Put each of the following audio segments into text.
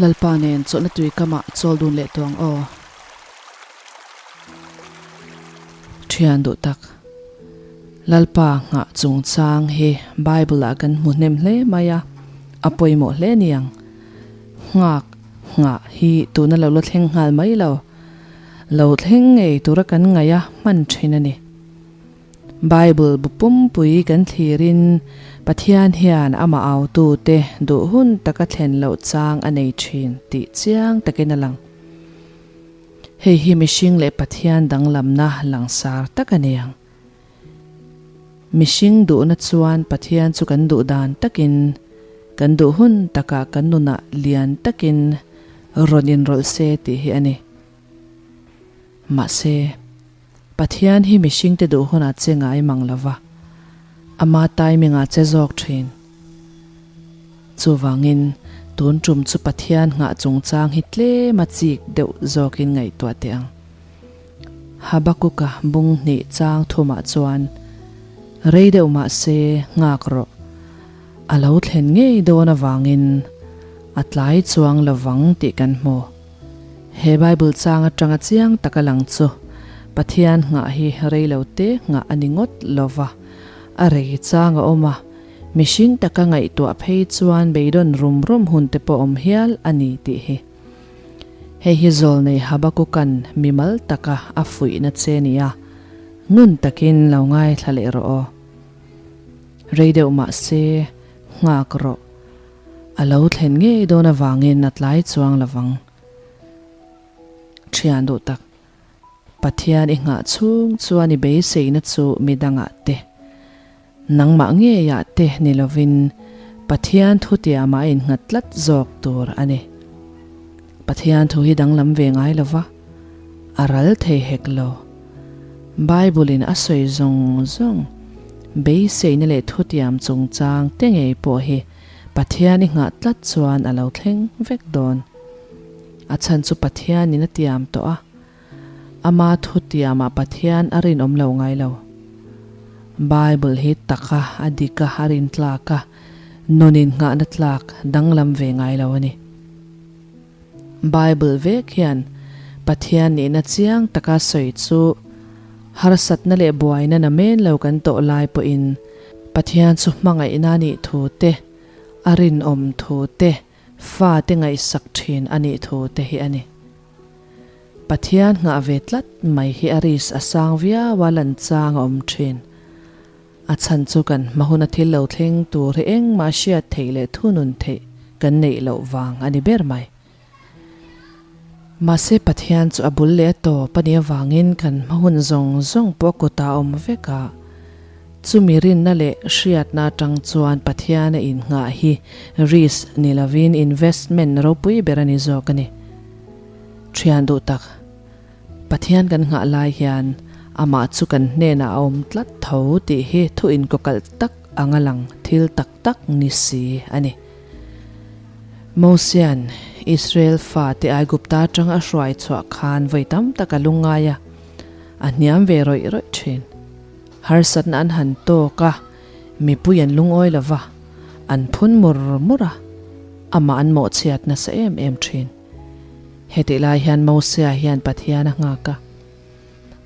Lalpa nen chawlhna tui kamah chawl dun leh tawh ang aw. Thian duh tak, Lalpa nghah chungchang hi Bible ah kan hmu hnem hle mai a, a pawimawh hle niang. Nghak, nghah, hi tuna lo la thleng nghal mai lo. Lo thleng ngei tura kan ngaih a hman thin a ni. Bible bu pumpui kan thlirin Pathian hian amah autute duh hun taka thlen loh chang a nei thin tih chiang takin a lang. Hei hi mihring leh Pathian danglamna langsar tak a ni ang. Mihring duhna chuan Pathian chu kan duh dan takin, kan duh hun takah kan nunah lian takin rawn inrawlh se tih hi a ni. Mahse, Pathian hi mihringte duh hunah che ngai mang lo va, ama timing-ah che zawk thin. Chuvangin, tun tum chu Pathian nghah chungchang hi tlem a chik deuh zawkin ngaihtuah teh ang. Habakuka bung hnih chang thumah chuan, Rei deuh mah se, nghak rawh. A lo thlen ngei dawn avangin a tlai chuang lovang tih kan hmu. He Bible chang atanga chiang taka lang chu Pathian nghah hi rei lo te nghah a ni ngawt lo va, a rei chang a awm a, mihring taka ngaihtuah phei chuan beidawn rum rum hun te pawh awm hial a ni tih hi. Hei hi Zawlnei Habakuka'n mimal taka a fuihna che nia, ngun takin lo ngaithla leh rawh aw. Rei deuh mah se, nghak rawh. A lo thlen ngei dawn avangin a tlai chuang lovang. Thian duh tak, Pathian i nghah chhung chuan i beiseina chu midangah te, nangmah ngeiah te ni lovin Pathian thutiamah a innghat tlat zawk tur a ni. Pathian thu hi danglam ve ngai lova, a ral thei hek lo. Bible-in a sawi zawng zawng, beiseina leh thutiam chungchang te ngei pawh hi Pathian i nghah tlat chuan a lo thleng vek dawn. A chhan chu Pathianin a tiam tawh a, ama thutiamah Pathian a rinawm lo ngai lo. Bible hi taka a dik a, a rintlak a, nunin nghahna tlak danglam ve ngai lo a ni. Bible vek hian Pathian nihna chiang taka sawi chu harsatna leh buaina namen lo kan tawh lai pawhin Pathian chu hmangaihna a nih thu te, a rinawm thu te, fate ngaihsak thin a nih thu te hi a ni. Pathian nghah ve tlat mai hi a risk a sang viau a lan chang a awm thin. A chhan chu kan hma huna thil lo thleng tur hi engmah hriat theih leh thunun theih kan neih loh vang a ni ber mai. Mahse Pathian chu a bul leh a tawp a nih avangin kan hma hun zawng zawng pawh kutah a awm vek a. Chumi rinna leh hriatna atang chuan Pathian a innghah hi risk ni lovin investment ropui ber a ni zawk a ni. Thian duh tak. Pathian kan nghah lai hian amah chu kan hnenah a awm tlat tho tih hi thu inkawkalh tak anga lang thil tak tak ni si a ni. Mosia'n Israel fate Aigupta atanga a hruai chhuah khan vawi tam tak a lungngai a, a hniam ve rawih rawih thin. Harsatna an han tawk a, mipui an lungawi lo va, an phun mur mur a, amah an mawhchhiat nasa em em thin. Hetih lai hian Mosia hian Pathian a nghak a,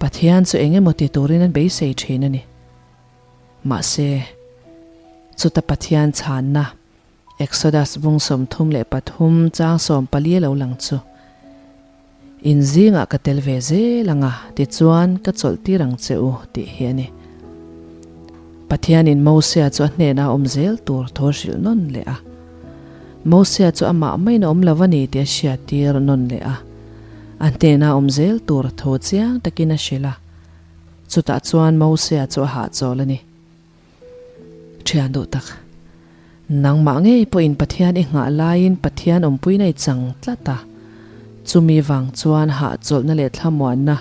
Pathian chu eng emaw ti turin an beisei thin a ni. Mahse, chuta Pathian chhanna, Exodus bung 33 chang 14 a lo lang chu, In zingah ka tel ve zel ang a, tichuan ka chawlh tir ang che u, tih hi a ni. Pathianin Mosia chu a hnenah a awm zel tur thaw hrilh nawn leh a. Mosia chu amah maiin a awm lo a ni tih a hriattir nawn leh a. A hnenah awm zel tur thaw chiang takin a hrilh a. Chutah chuan Mosia chu a hahchawl a ni. Thian duh tak, nangmah ngei pawhin Pathian i nghah laiin Pathian awmpuina i chang tlat a. Chumi vang chuan hahchawlhna leh thlamuanna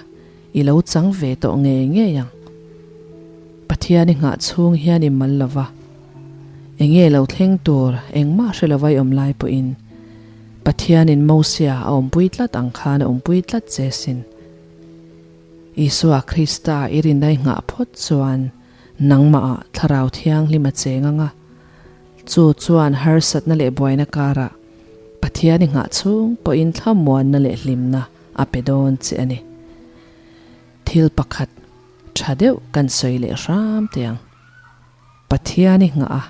i lo chang ve tawh ngei ngei ang. Pathian i nghah chhung hian i mal lo va, enge lo thleng tur engmah hre lova i awm lai pawhin Pathianin Mosia a awmpui tlat ang khan a awmpui tlat che sin. Isua Krista i rinna i nghah phawt chuan nangmahah Thlarau Thianghlim a cheng ang a, chu chuan harsatna leh buaina karah. Pathian i nghah chhung pawhin thlamuanna leh hlimna a pe dawn che a ni. Thil pakhat tha deuh kan sawi leh hram teh ang. Pathian i nghah a,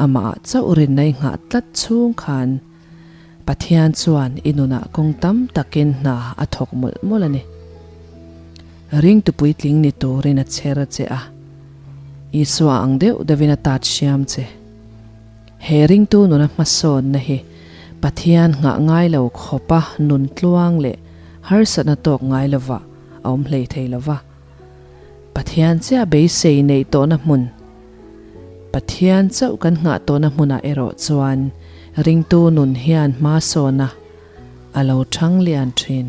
amah ah chauh rinna i nghah tlat chhung khan Pathian chuan i nunah kawng tam takin hna a thawk mawlh mawlh a ni. Ringtu puitling ni turin a chher che a, Isua ang deuh deuhin a tat hriam che. He ringtu nuna hmasawnna hi Pathian nghah ngai lo khawpa nun tluang leh harsatna tawk ngai lovah a awm hlei thei lova. Pathian chiah beisei neih tawhna hmun, Pathian chauh kan nghah tawhna hmunah erawh chuan ringtu nun hian hma sawna a lo thang lian thin.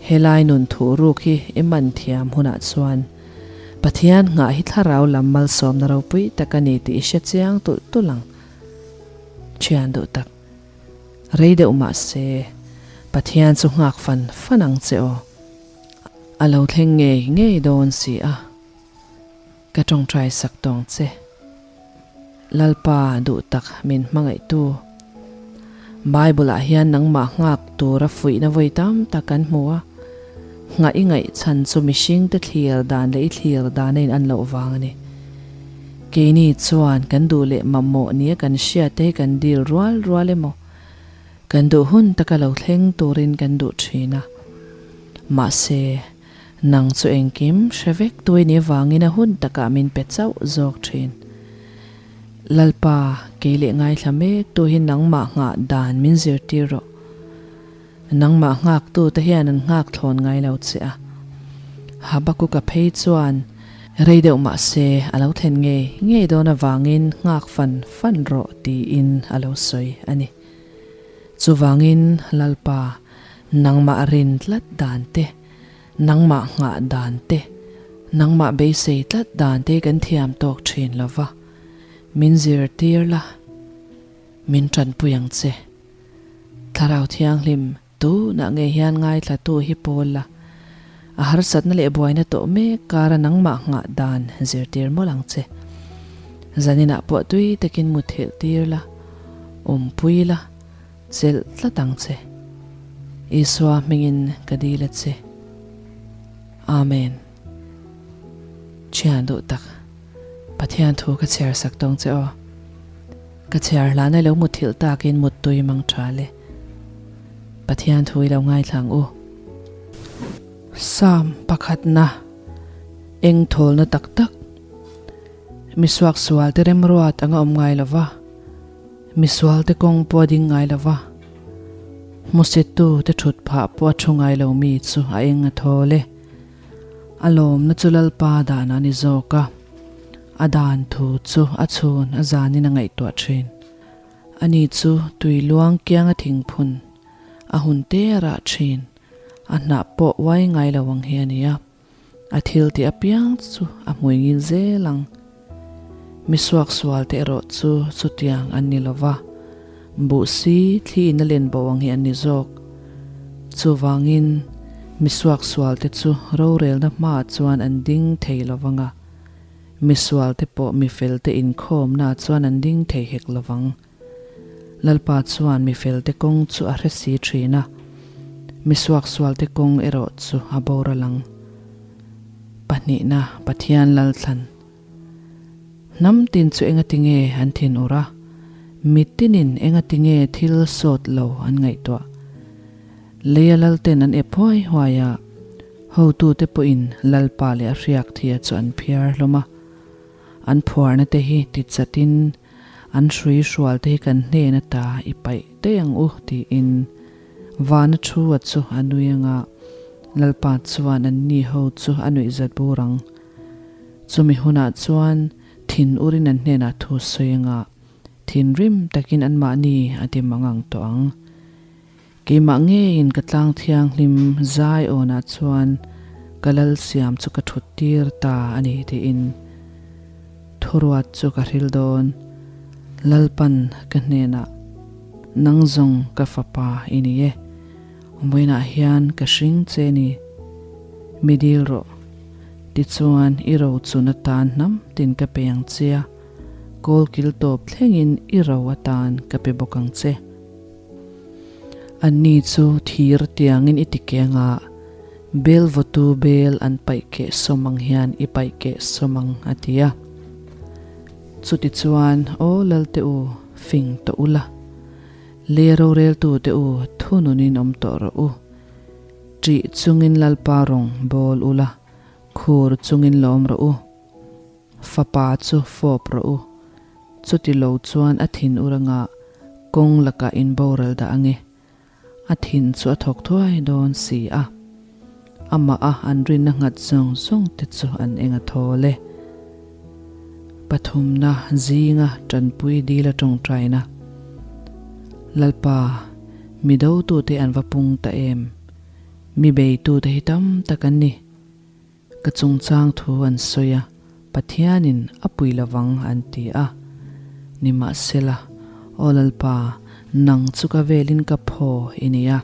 Helai nun thuh ruk hi i man thiam hunah chuan Pathian nghah hi thlarau lam malsawmna ropui tak a ni tih i hre chiang tulh tulh ang. Thian duh tak. Rei deuh mah se Pathian chu nghak fan fan ang che aw. A lo thleng ngei ngei dawn si a, ka tawngtai sak tawng che. Lalpa duh tak min hmangaihtu. Bible ah hian nangmah nghak tura fuihna vawi tam tak kan hmu a, nghah i ngaih chhan chu mihring te thlir dan leh i thlir dan a in an loh vang a ni. Keini chuan kan duh leh mamawh nia kan hriat te hi kan dil rual rual emaw? Kan duh hun taka lo thleng turin kan duh thin a. Mahse, nang chu engkim hre vek tui ni vangin a hun takah min pe chauh zawk thin. Lalpa, kei leh ngaithla mek tu hi nangmah nghah dan min zirtir rawh. Nangmah nghaktu te hian an nghak thlawn ngai lo che a. Habakuka phei chuan rei deuh mahse a lo thlen ngei ngei dawn avangin nghak fan fan rawh tiin a lo sawi a ni. Chuvangin, Lalpa, nangmah rin tlat dan te, nangmah nghah dan te, nangmah beisei tlat dan te kan thiam tawk thin lo va, min zirtir la, min tanpui ang che. Thlarau Thianghlim, tunah ngei hian ngaithlatu hi pawl la, a harsatna leh buaina tawh mek kara nangmah nghah dan zirtir mawlh ang che. Zaninah pawh tui takin muthilh tir la, awmpui la, chelh tlat ang che. Isua hmingin ka dil a che. Amen. Thian duh tak, Pathian thu ka chhiar sak tawng che aw. Ka chhiar hlana i lo muthilh takin muttui mang tha le. Pathian thu i lo ngaithla ang u. Psalm pakhatna, Eng thawlna tak tak. Misuak sualte remruat anga awm ngai lo va, misualte kawng pawh a ding ngai lo va, hmusittu te thut phah pawh a thu ngai lo mi chu a eng a thawl e. A lawmna chu Lalpa dan a ni zawk a, a dan thu chu a chhun a zanin a ngaihtuah thin. Ani chu tui luang kianga thingphun a hun te a rah thin, a hnah pawh uai ngai lo ang hi a ni a. A thil tih apiang chu a hmui ngil zel ang. Mi suaksual te erawh chu chutiang an ni lo va, buh si thli in a len bo ang hi an ni zawk. Chuvangin, mi suaksual te chu rorelna hmaah chuan an ding thei lo vang a, mi sual te pawh mi fel te inkhawmnaah chuan an ding thei hek lo vang. Lalpa chuan mi felte kawng chu a hre si thin a, mi suaksualte kawng erawh chu a boral ang. Pahnihna, Pathian Lalthlan. Hnam tin chu engatinge an thin ur a, mi tinin engatinge thil sawt lo an ngaihtuah. Leia lalten an ep huai huai a, hotute pawhin Lalpa leh a hriak thia chu an phiar hlawm a. An phuarna te hi ti chatin an hrui hrual te hi kan hnen ata i paih daih ang u tiin vana thu a chu a nui anga Lalpa chuan an ni ho chu a nuih zat bur ang. Chumi hunah chuan thin urin an hnenah thu sawi anga thinrim takin anmahni a ti mangang tawh ang. Keimah ngeiin ka tlang thianghlim zai awnah chuan ka lal siam chu ka thut tir ta a ni tiin thuruat chu ka hril dawn. Lalpan ka hnenah, Nang zawng ka fapa i ni e, vawiinah hian ka hring che ni, mi dil rawh. Tichuan i ro chun atan hnam tin ka pe ang che a, kawl kil tawp thlengin i ro atan ka pe bawk ang che. Anni chu thir tiangin i ti keng a, bel vawtu bel an paih keh sawm ang hian i paih keh sawm ang, a ti a. Chutichuan, Aw Lalte u, fing tawh ula, le roreltute u, thununin awm tawh rawh u. Ṭih chungin Lalpa rawng bawl ula, khur chungin lawm rawh u. Fapa chu fawp rawh u. Chuti lo chuan a thin ur anga kawng lakah in boral dah ange. A thin chu a thawk thuai dawn si a. Amah a an rinna nghat zawng zawng te chu an eng a thawl e. Pathumna zinga tanpui dil a tawngtaina. Lalpa, mi dotute an va pung ta em? Mi beitute hi tam tak an ni. Ka chungchang thu an sawi a, Pathianin a pui lovang an ti a. Nimahsela, Aw Lalpa, nang chu ka velin ka phaw i ni a,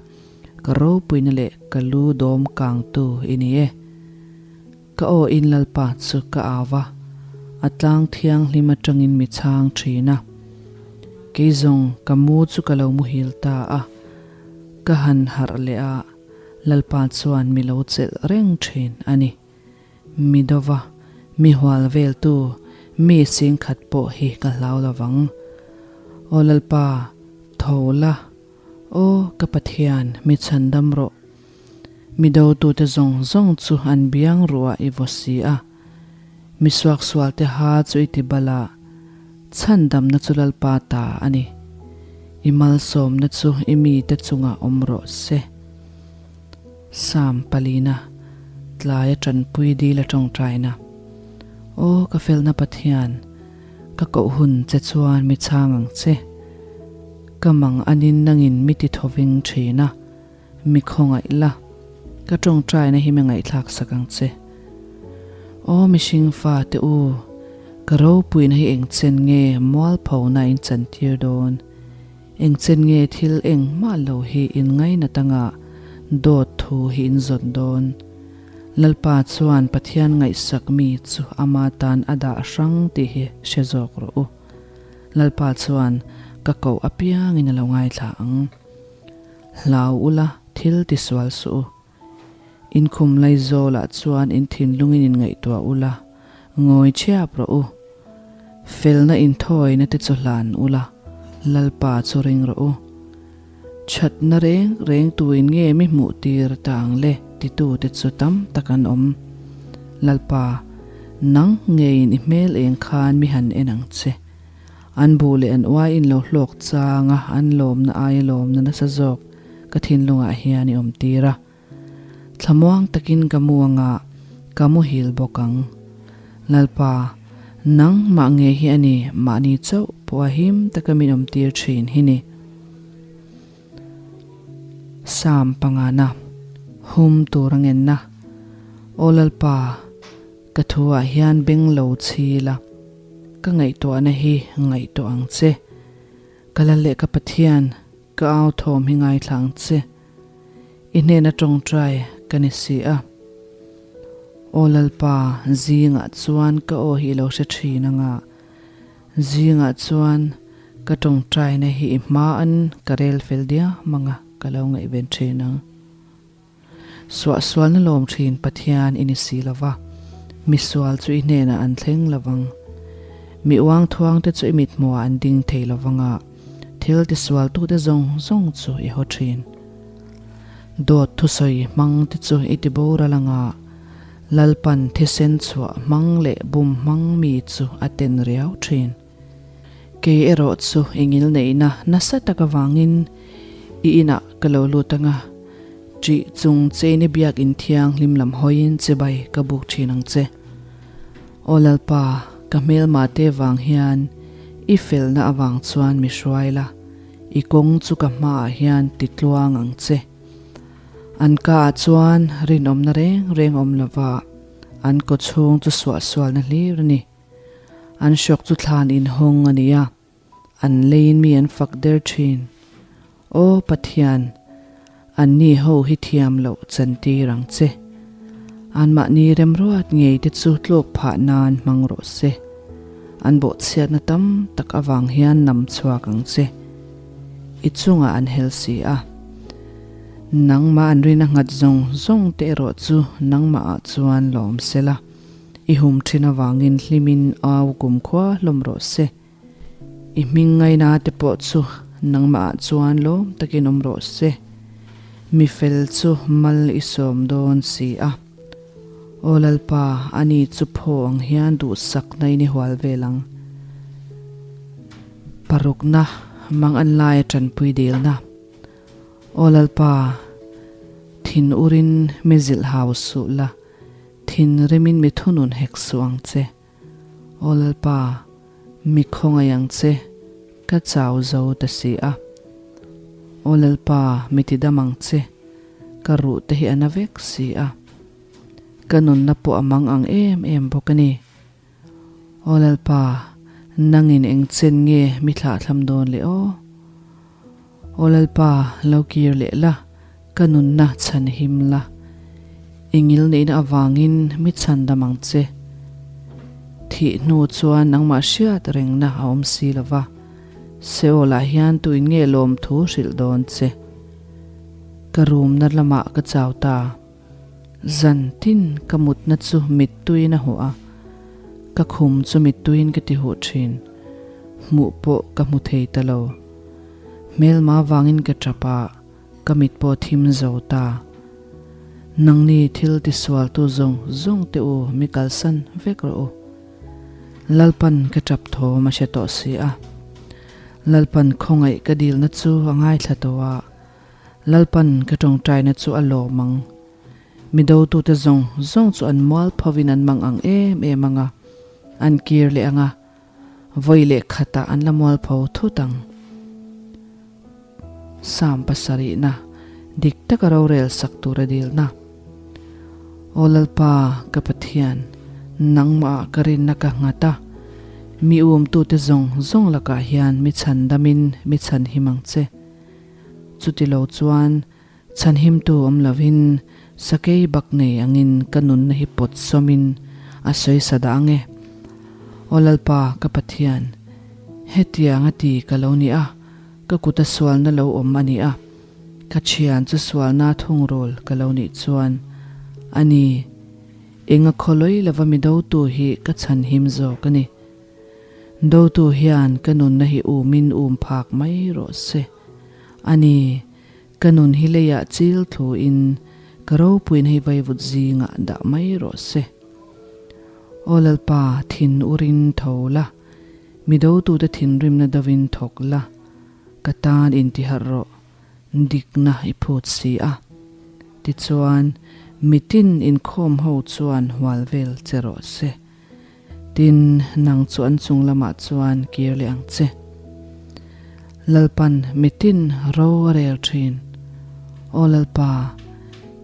ka ropuina leh ka lu dawm kangtu i ni e. Ka aw in Lalpa chu ka au a, a tlang thianghlim atangin mi chhang thin a. Kei zawng ka mu chu ka lo muhil ta a, ka han harh leh a, Lalpa chuan mi lo chelh reng thin a ni. Mi dova, mi hual veltu, mi singkhat pawh hi ka hlau lovang. Aw Lalpa, tho la, aw ka Pathian, mi chhandam rawh. Mi dotute zawng zawng chu an biang ruah i vaw si a. Mi suaksualte ha chu i ti bal a, chhandamna chu Lalpa ta a ni. I malsawmna chu i mite chungah awm rawh se. Psalm palina, Tlaia tanpui dil a tawngtaina. Aw ka felna Pathian, ka koh hun che chuan mi chhang ang che. Ka mang anin nangin mi ti thawving thin a. Mi khawngaih la, ka tawngtaina hi mi ngaihthlak sak ang che. Aw mihring fa te u, ka ropuina hi engchen nge mualphona in chantir dawn? Engchen nge thil engmah lo hi in ngainat anga dawt thu hi in zawt dawn? Lalpa chuan Pathian ngaihsak mi chu ama tan a dah hrang tih hi hre zawk rawh u. Lalpa chuan ka koh apiangin a lo ngaithla ang. Hlau ula, thil ti sual suh u. Inkhum Laizawlah chuan in thinlungin in ngaihtuah ula, ngawi chhiap rawh u. Felna inthawina te chu hlan ula, Lalpa chu ring rawh u. Thatna reng reng tuin nge mi hmuh tir ta ang le titu te chu tam tak an awm. Lalpa, nang ngeiin i hmel eng khan mi han en ang che. An bu leh an uai in lo hlawk chang a, an lawmna aia lawmna nasa zawk ka thinlungah hian i awm tir a. Thlamuang takin ka mu anga ka muhil bawk ang. Lalpa, nang mah nge hi a ni mahni chauh pawh a him taka min awm tir thin hi ni. Psalm pangana, Hum tur a ngenna, Aw Lalpa, ka thuah hian beng lo chhil a. Ka ngaihtuahna hi ngaihtuah ang che. Ka lal leh ka Pathian, ka au thawm hi ngaithla ang che. I hnena tawngtai ka ni si a. Aw Lalpa, zingah chuan ka aw hi i lo hre thin anga, zingah chuan ka tawngtaina hi i hmaan ka rel fel diam anga ka lo ngaihven thin ang. Suahsualna lawm thin Pathian i ni si lo va, misual chu i hnenah an thleng lo vang. Mi uangthuangte chu i mithmuhah an ding thei lo vang a, thil tisualtute zawng zawng chu i haw thin. Dawt thusawi hmangte chu i ti boral ang a, Lalpan thisen chhuah hmang leh bum hmang mi chu a ten riau thin. Kei erawh chu i ngilneihna nasa tak avangin i inah ka lo lut ang a, ṭih chung chein i biakinn thianghlim lam hawiin chibai ka buk ṭhin ang che. Aw Lalpa, ka hmelmate vang hian i felna avang chuan mi hruai la, i kawng chu ka hmaah hian ti tluang ang che. An kaah chuan rinawmna reng reng awm lova, an kawchhung chu suahsualna hlir a ni. An hrawk chu thlan inhawng a ni a, an leiin mi an fak der thin. Aw Pathian, anni ho hi thiam loh chantir ang che. Anmahni remruat ngei te chu tluk phah nan hmang rawh se. An bawhchhiatna tam tak avang hian nam chhuak ang che. I chungah an hel si a. Nangmah an rin a nghat zawng zawng te erawh chu nangmahah chuan lawm sela, i hum thin avangin hlimin au kumkhua hlawm rawh se. I hming ngaina te pawh chu nangmahah chuan lawm takin awm rawh se. Mi fel chu mal i sawm dawn si a. Aw Lalpa, ani chu phaw ang hian duhsakna in i hual vel ang. Parukna, mang an laia tanpui dilna. Aw Lalpa, thin urin mi zilh hau suh la, thin rimin mi thunun hek suh ang che. Aw Lalpa, mi khawngaih ang che, ka chau zo ta si a. Aw Lalpa, mi tidam ang che, ka ruh te hi a na vek si a. Ka nunna pawh a mang ang em em bawk a ni. Aw Lalpa, nangin eng chen nge mi thlahthlam dawn le aw? Aw Lalpa, lo kir leh la, ka nunna chhan him la. I ngilneihna avangin mi chhan dam ang che. Thih hnu chuan nangmah hriat rengna a awm si lo va, Seol-ah hian tuin nge lawmthu hrilh dawn che? Ka rumna lamah ka chau ta. Zan tin ka mutna chu mittuiin a huh a, ka khum chu mittuiin ka ti huh thin. Hmuh pawh ka hmu thei ta lo. Hmelma vangin ka tap a, ka mit pawh thim zo ta. Nangni thil tisualtu zawng zawng te u mi kalsan vek rawh u. Lalpan ka tap thawm a hre tawh si a. Lalpan khawngaih ka dilna chu a ngaithla tawh a. Lalpan ka tawngtaina chu a lawm ang. Mi dotute zawng zawng chu an mual phovin an mang ang em em ang a, an kir leh ang a, vawi leh khatah an la mual pho thut ang. Psalm pasarihna, Dik taka rorel sak tura dilna. Aw Lalpa, ka Pathian, nangmahah ka rinna ka nghat a, mi umtute zawng zawng lakah hian mi chhandamin mi chhanhim ang che. Chutilo chuan chhanhimtu awm lovin sakei bak nei angin ka nunna hi pawt sawmin a sawi sa dah ang e. Aw Lalpa ka Pathian, hetiang a ti ka lo ni a, ka kuta sualna lo awm a ni a, ka thian chu sualna thungrul ka lo nih chuan a ni, enga khawlawi lova mi dotu hi ka chhanhim zawk a ni. Dotu hian ka nunna hi umin um phak mai rawh se. A ni, ka nun hi leiah chil thuin ka ropuina hi vaivut zingah dah mai rawh se. Aw Lalpa, thin urin tho la, mi dotute thinrimna dovin thawk la, ka tan intiharh rawh, dikna i phut si a. Tichuan, mitin inkhawm ho chuan hual vel che rawh se. Tin, nang chu an chung lamah chuan kir leh ang che. Lalpan mitin ro a rel thin. Aw Lalpa,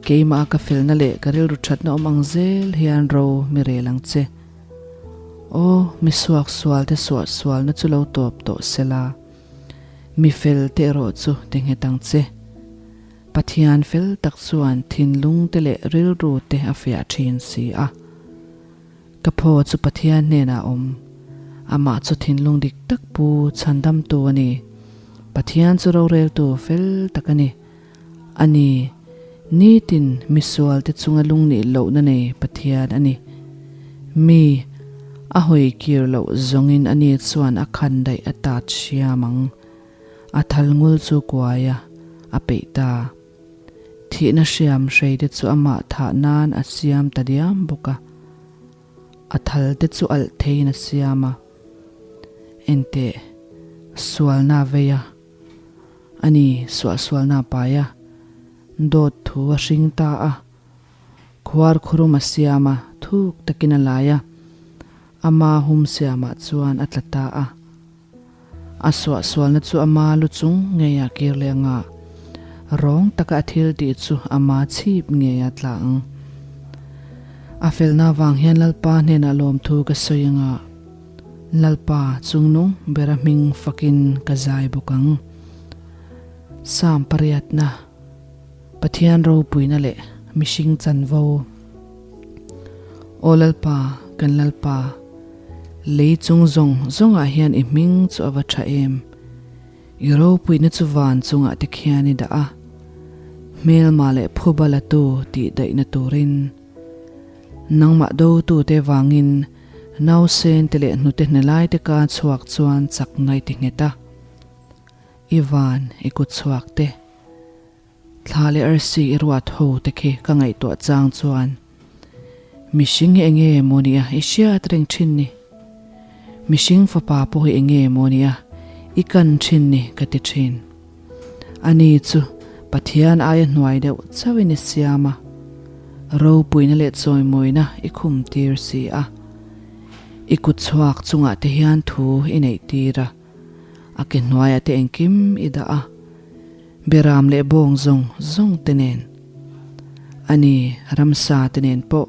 keimah ka felna leh ka rilru thatna awm ang zel hian ro mi rel ang che. Aw, mi suaksual te suahsualna chu lo tawp tawh sela, mi fel te erawh chu ti nghet ang che. Pathian fel tak chuan thinlung te leh rilru te a fiah thin si a. Ka phaw chu Pathian hnenah a awm. Amah chu thinlung dik tak pu chhandamtu a ni. Pathian chu roreltu fel tak a ni. A ni, nitin misualte chunga lungnih lohna nei Pathian a ni. Mi a hawi kir loh zawngin ani chuan a khan daih a tat hriam ang. A thal ngul chu kuai a, a peih ta. Thihna hriam hrei te chu amah thah nan a siam ta diam bawk a, a thal te chu alh theiin a siam a. Enteh, sualna a vei a, a ni, suahsualna a pai a, dawt thu a hring ta a, khuar khurum a siam a, thuk takin a lai a, ama hum siamah chuan a tla ta a. A suahsualna chu ama lu chung ngeiah kir leh anga rawng taka a thil tih chu ama chhip ngeiah tla ang. A felna avang hian Lalpa hnenah lawmthu ka sawi anga Lalpa chungnung bera hming fakin ka zai bawk ang. Psalm pariatna, Pathian ropuina leh mihring chanvo. Aw Lalpa, kan Lalpa, Lei chung zawng zawngah hian i hming chu a va tha em? I ropuina chu van chungah te khian i dah a. Hmelma leh phuba latu tih daihna turin. Nangmah dotute vangin nausen te leh hnute hnelai te ka chhuak chuan chakna i ti nghet a. I van i kut chhuak te. Thla leh arsi i ruat ho te khi ka ngaihtuah chang chuan mihring hi enge maw nia i hriat reng thin ni. Mihring fapa pawh hi enge maw nia i kan thin ni ka ti thin. Ani chu Pathian aia hnuai deuh chauhin i siam a, ropuina leh chawimawina i khum tir si a. I kut chhuak chungah te hian thu i neih tir a, a ke hnuaiah te engkim i dah a. Beram leh bawng zawng zawng te nen, a ni ramsa te nen pawh,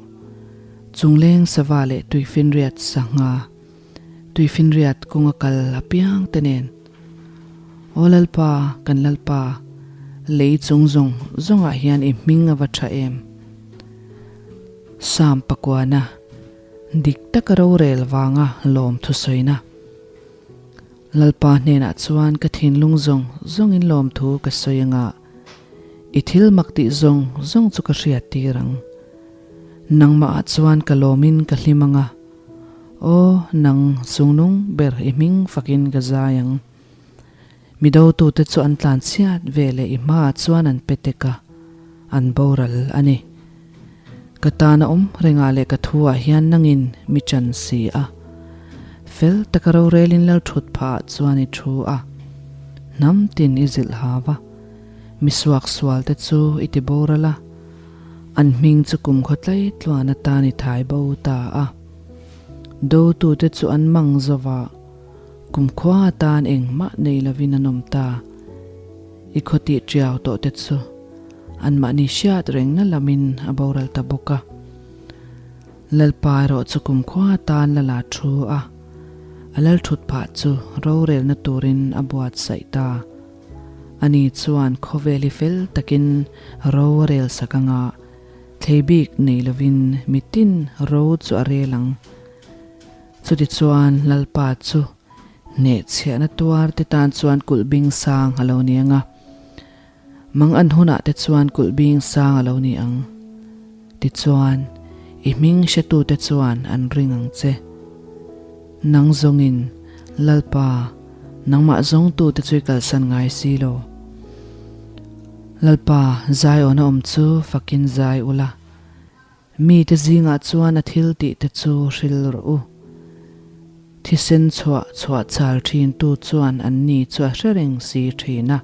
chungleng sava leh tuifinriat sangha, tuifinriat kawnga kal apiang te nen. Aw Lalpa, kan Lalpa, lei chung zawng zawngah hian i hming a va tha em? Sam pakuana, dik taka rorel vanga lawm thusawina. Lalpa hnenah chuan ka thinlung zawng zawngin lawmthu ka sawi anga, i thil mak tih zawng zawng chu ka hriat tir ang. Nangmahah chuan ka lawmin ka hlim anga, aw, nang chungnung ber i hming fakin ka zai ang. Mi dotute chu an tlanchhiat ve leh i hmaah chuan an pe tek a, an boral a ni. Ka tana awm rengah leh ka thuah hian nangin mi chan si a. Fel taka rorelin lal thut phahah chuan i thu a, hnam tin i zilh hau a, mi suaksualte chu i ti boral a, an hming chu kumkhaw tlai tluan atan i thai bo ta a. Dotute chu an mang zova, kumkhua atan engmah nei lovin an awm ta. I khaw tih tiau tawhte chu Anmahni hriat rengna lamin a boral ta bawk a. Lalpa erawh chu kumkhua atan la la thu a, a lal thut phah chu rorelna turin a buatsaih ta. Ani chuan khawvel hi fel takin ro a rel sak anga thlei bik nei lovin mitin ro chu a rel ang. Chutichuan Lalpa chu hnehchhiahna tuar te tan chuan kulh bing sang a lo ni anga. Mang an hunah te chuan kulh bing sang a lo ni ang. Tichuan, i hming hretute chuan an ring ang che. Nang zawngin, Lalpa, nangmah zawngtute chu i kalsan ngai si lo. Lalpa, Zion a awm chu fakin zai ula. Mite zingah chuan a thil tih te chu hril rawh u. Thisen chhuah chhuah chal thintu chuan anni chu a hre reng si thin a,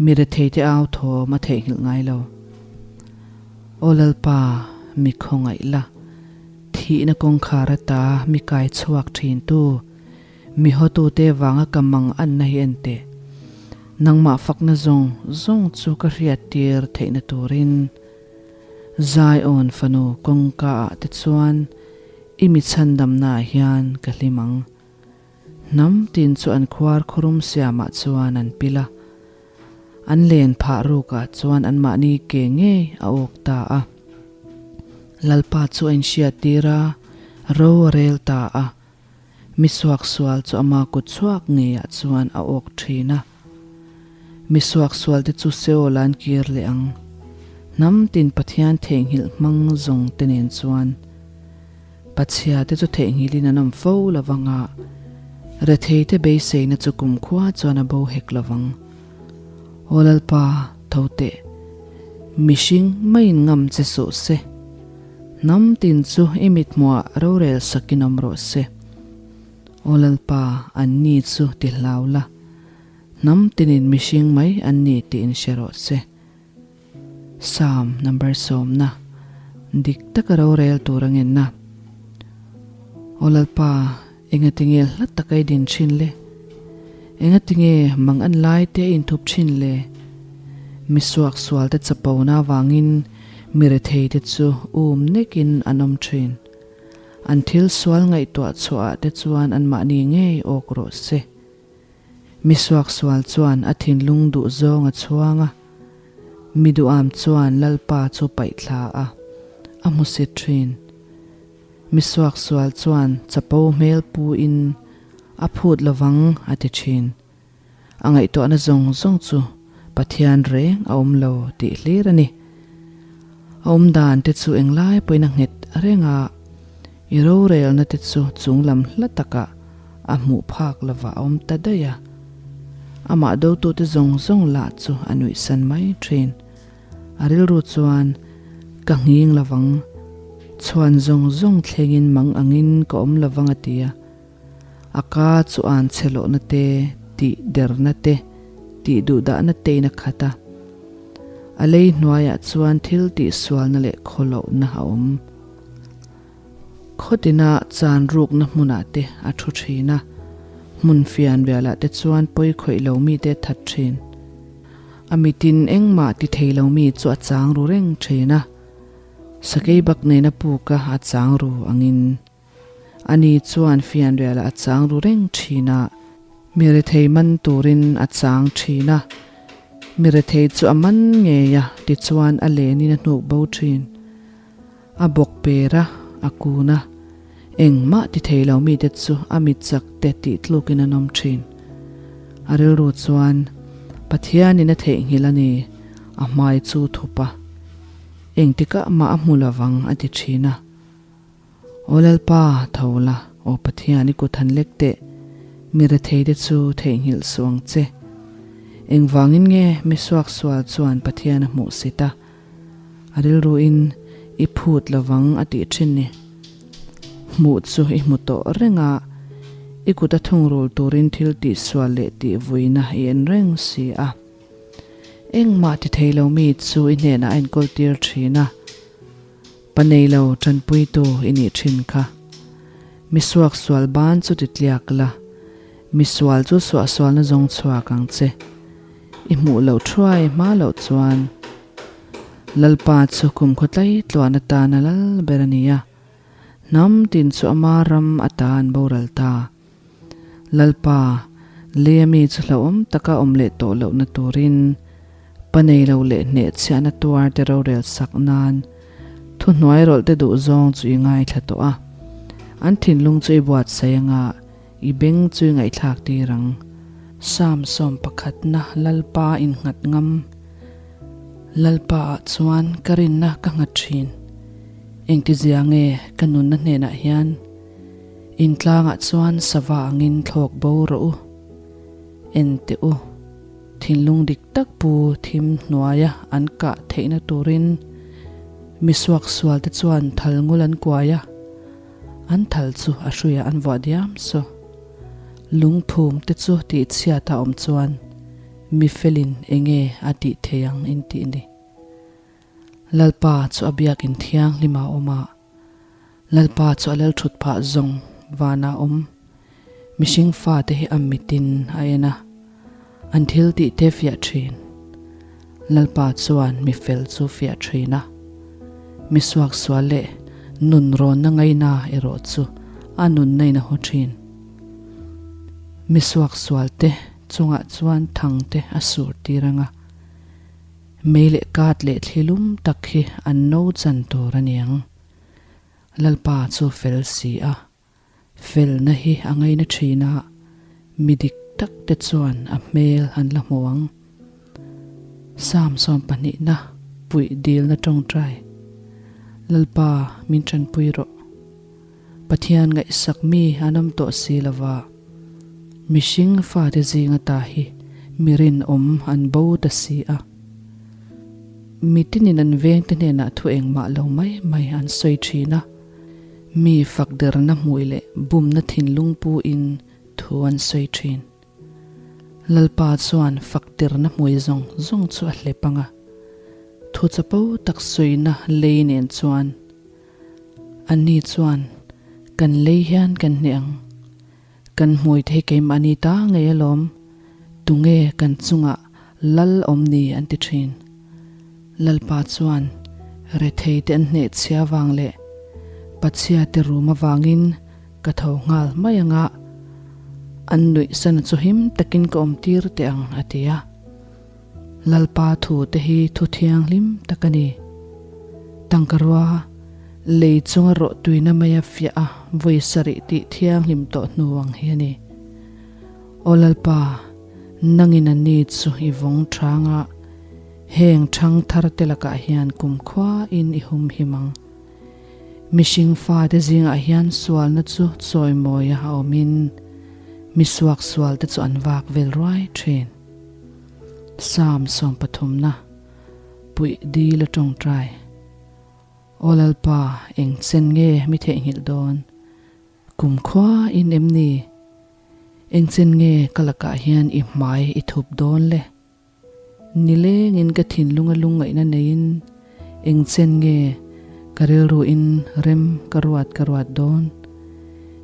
mi retheite au thawm a theihnghilh ngai lo. Aw Lalpa, mi khawngaih la, thihna kawngkhar ata mi kai chhuak thintu, mi hawtute vanga ka mang anna hi en teh. Nangmah fakna zawng zawng chu ka hriattir theihna turin. Zion fanu kawngka ah te chuan i mi chhandamna ah hian ka hlim ang. Hnam tin chu an khuar khurum siam ah chuan an pil a, an len phah ruk ah chuan anmahni ke ngei a awk ta a. Lalpa chu a inhriat tir a, ro a rel ta a, mi suaksual chu ama kut chhuak ngei ah chuan a awk thin a. Mi suaksualte chu Seol an kir leh ang. Hnam tin Pathian theihnghilh hmang zawng te nen chuan Pachhia te chu theihnghilhin an awm fo lo vang a, rethei te beiseina chu kumkhua chuan a bo hek lo vang. Aw Lalpa, tho teh. Mihring maiin ngam che suh se. Hnam tin chu i mithmuhah rorel sakin awm rawh se. Aw Lalpa, anni chu ti hlau la. Hnam tinin mihring mai an ni tih in hre rawh se. Psalm number sawmna, Dik taka rorel tur a ngenna. Aw Lalpa, engatinge hla taka i din thin le? Engatinge mang an lai te a inthup thin le? Mi suaksualte chapona avangin mi retheite chu um nekin an awm thin. An thil sual ngaihtuah chhuahah te chuan anmahni ngei awk rawh se. Mi suaksual chuan a thinlung duh zawng a chhuang a, mi duham chuan Lalpa chu paih thla a, a hmusit thin. Mi suaksual chuan chapo hmel pu in a phut lovang a ti thin. A ngaihtuahna zawng zawng chu Pathian reng a awm lo tih hlir a ni. A awm dan te chu englai pawhin a nghet reng a, i rorelna te chu chung lam hla takah a hmuh phak lovah a awm ta daih a. Amah dotute zawng zawng lah chu a nuihsan mai thin. A rilru chuan, Ka nghing lovang, chhuan zawng zawng thlengin mang angin ka awm lovang a ti a. A ka chu an chhe lohna te, tih derna te, tih duhdahna tein a khat a. A lei hnuaiah chuan thil tihsualna leh khawlohna a awm. Khawtina chan rukna hmunah te a thu thin a, hmun fian rialah te chuan pawi khawih lo mite a that thin. A mitin engmah ti thei lo mi chu a chang ru reng thin a, sakei bak nena puka a chang ru angin. Ani chuan fianrialah a chang ru reng thin a, mi rethei man turin a chang thin a, mi rethei chu a man ngei a, tichuan a lenin a hnuk bo thin. A bawk per a, a kun a, engmah ti thei lo mite chu a mit chak te tih tlukin an awm thin. A rilru chuan, Pathianin a theihnghilh a ni, a hmai chu thup a, engtikah mah a hmu lovang a ti thin a. Aw Lalpa, tho la, aw Pathian i kut han lek teh, mi retheite chu theihnghilh suh ang che. Engvangin nge mi suaksual chuan Pathian a hmuh sit a, a rilruin i phut lovang a tih thin ni. Hmuh chu i hmu tawh reng a, i kut a thungrul turin thil tihsual leh tihvuina i en reng si a. Engmah ti thei lo mi chu i hnenah a enkawl tir thin a. Pa nei lo tanpuitu i nih thin kha. Mi suak sual ban chu ti tliak la, mi sual chu suahsualna zawng chhuak ang che. I hmuh loh thuai hma loh chuan Lalpa chu kumkhaw tlai tluan atana lal ber a ni a, hnam tin chu ama ram ata an boral ta. Lalpa, leia mi chu hlauhawm taka awm leh tawh lohna turin pa nei lo leh hnehchhiahna tuar te rorel sak nan thuhnuai rawlh te duh zawng chu i ngaithla tawh a. An thinlung chu i buatsaih anga i beng chu i ngaihthlak tir ang. Psalm 11 Lalpa innghat ngam Lalpa ah chuan ka rinna ka nghat thin. Engtizia nge ka nunna hnenah hian Intlangah chuan sava angin thlawk bo rawh u. En teh u, thinlung dik tak pu thim hnuaia an kah theihna turin mi suaksual te chuan thal ngul an kuai a, an thal chu a hruiah an vuah diam saw. Lungphum te chu tihchhiat a awm chuan mi felin enge a tih thei ang in tih ni. Lalpa chu a biakin thianghlim a awm a. Lalpa chu a lal thut phah zawng vanah awm. Mihring fate hi a mitin a en a, an thil tih te fiah thin. Lalpa chuan mi fel chu fiah thin a, mi suaksual leh nun rawnna ngaina erawh chu a nunna in a haw thin. Mi suaksual te chungah chuan thang te a sur tir ang a. Mei leh kat leh thli lum tak hi an no chan tur a niang. Lalpa chu fel si a, felna hi a ngaina thin a, mi dik tak te chuan a hmel an la hmu ang. Psalm sawmpahnihna puih dilna tawngtai, Lalpa min tanpui rawh. Pathian ngaihsak mi an awm tawh si lova, mihring fate zinga ta hi mi rinawm an bo ta si a. Mi tinin an vengte hnenah thu engmah lo mai mai an sawi thin a, mi fakderna hmui leh bumna thinlung puin thu an sawi thin. Lalpa chuan fakderna hmui zawng zawng chu a hlep ang a, thu chapo tak sawina lei nen chuan Anni chuan, Kan lei hian kan hneh ang. Kan hmui thei keimahni ta ngei alawm, tunge kan chungah lal awm ni an ti thin. Lalpa chuan rethei te an hneh chhia vang leh pachhia te rum avangin ka tho nghal mai anga an nuih sana chu him takin ka awm tir teh ang a ti a. Lalpa thu te hi thu thianghlim tak a ni. Tangkarua, lei chunga rawh tuina maia fiah a vawi sarih tih thianghlim tawh hnu ang hi a ni. Aw Lalpa, Nangin a ni chu i vawng chang a, heng thang thar te lakah hian kumkhuain i humhim ang. Mihring fate zingah hian sualna chu chawimawia a awmin mi suaksualte chu an vak vel ruai thin. Psalm sawmpathumna puih dil a tawngtai. Aw Lalpa, eng chen nge mi theihnghilh dawn? Kumkhua in em ni? Eng chen nge ka lakah hian i hmai i thup dawn le? Nilengin ka thinlunga lungngaihna neiin eng chen nge ka rilruin rem ka ruat ka ruat dawn?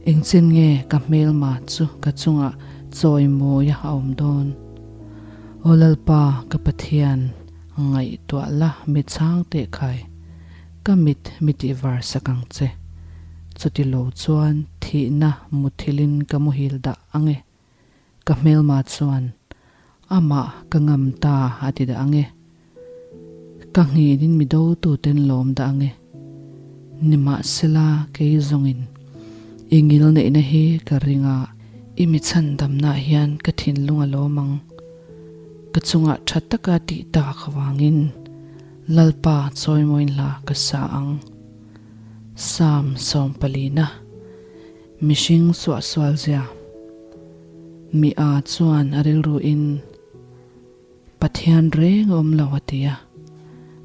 Eng chen nge ka hmelma chu ka chungah chawimawi a awm dawn? Aw Lalpa ka Pathian, ngaihtuah la mi chhang teh khai, ka mit mi tih var sak ang che. Chuti lo chuan thihna muthilhin ka muhil dah ang e. Ka hmelma chuan, Amah ka ngam ta a ti dah ang e. Ka nginin mi dotuten lawm dah ang e. Nimahsela kei zawngin i ngil neihna hi ka ring a, i mi chhandamnaah hian ka thinlung a lawm ang. Ka chungah tha taka tih tak avangin Lalpa chawimawiin hla ka sa ang. Psalm sawmpalina. Mihring suahsual zia. Mi a chuan a rilru in Pathian reng a awm lo a ti a,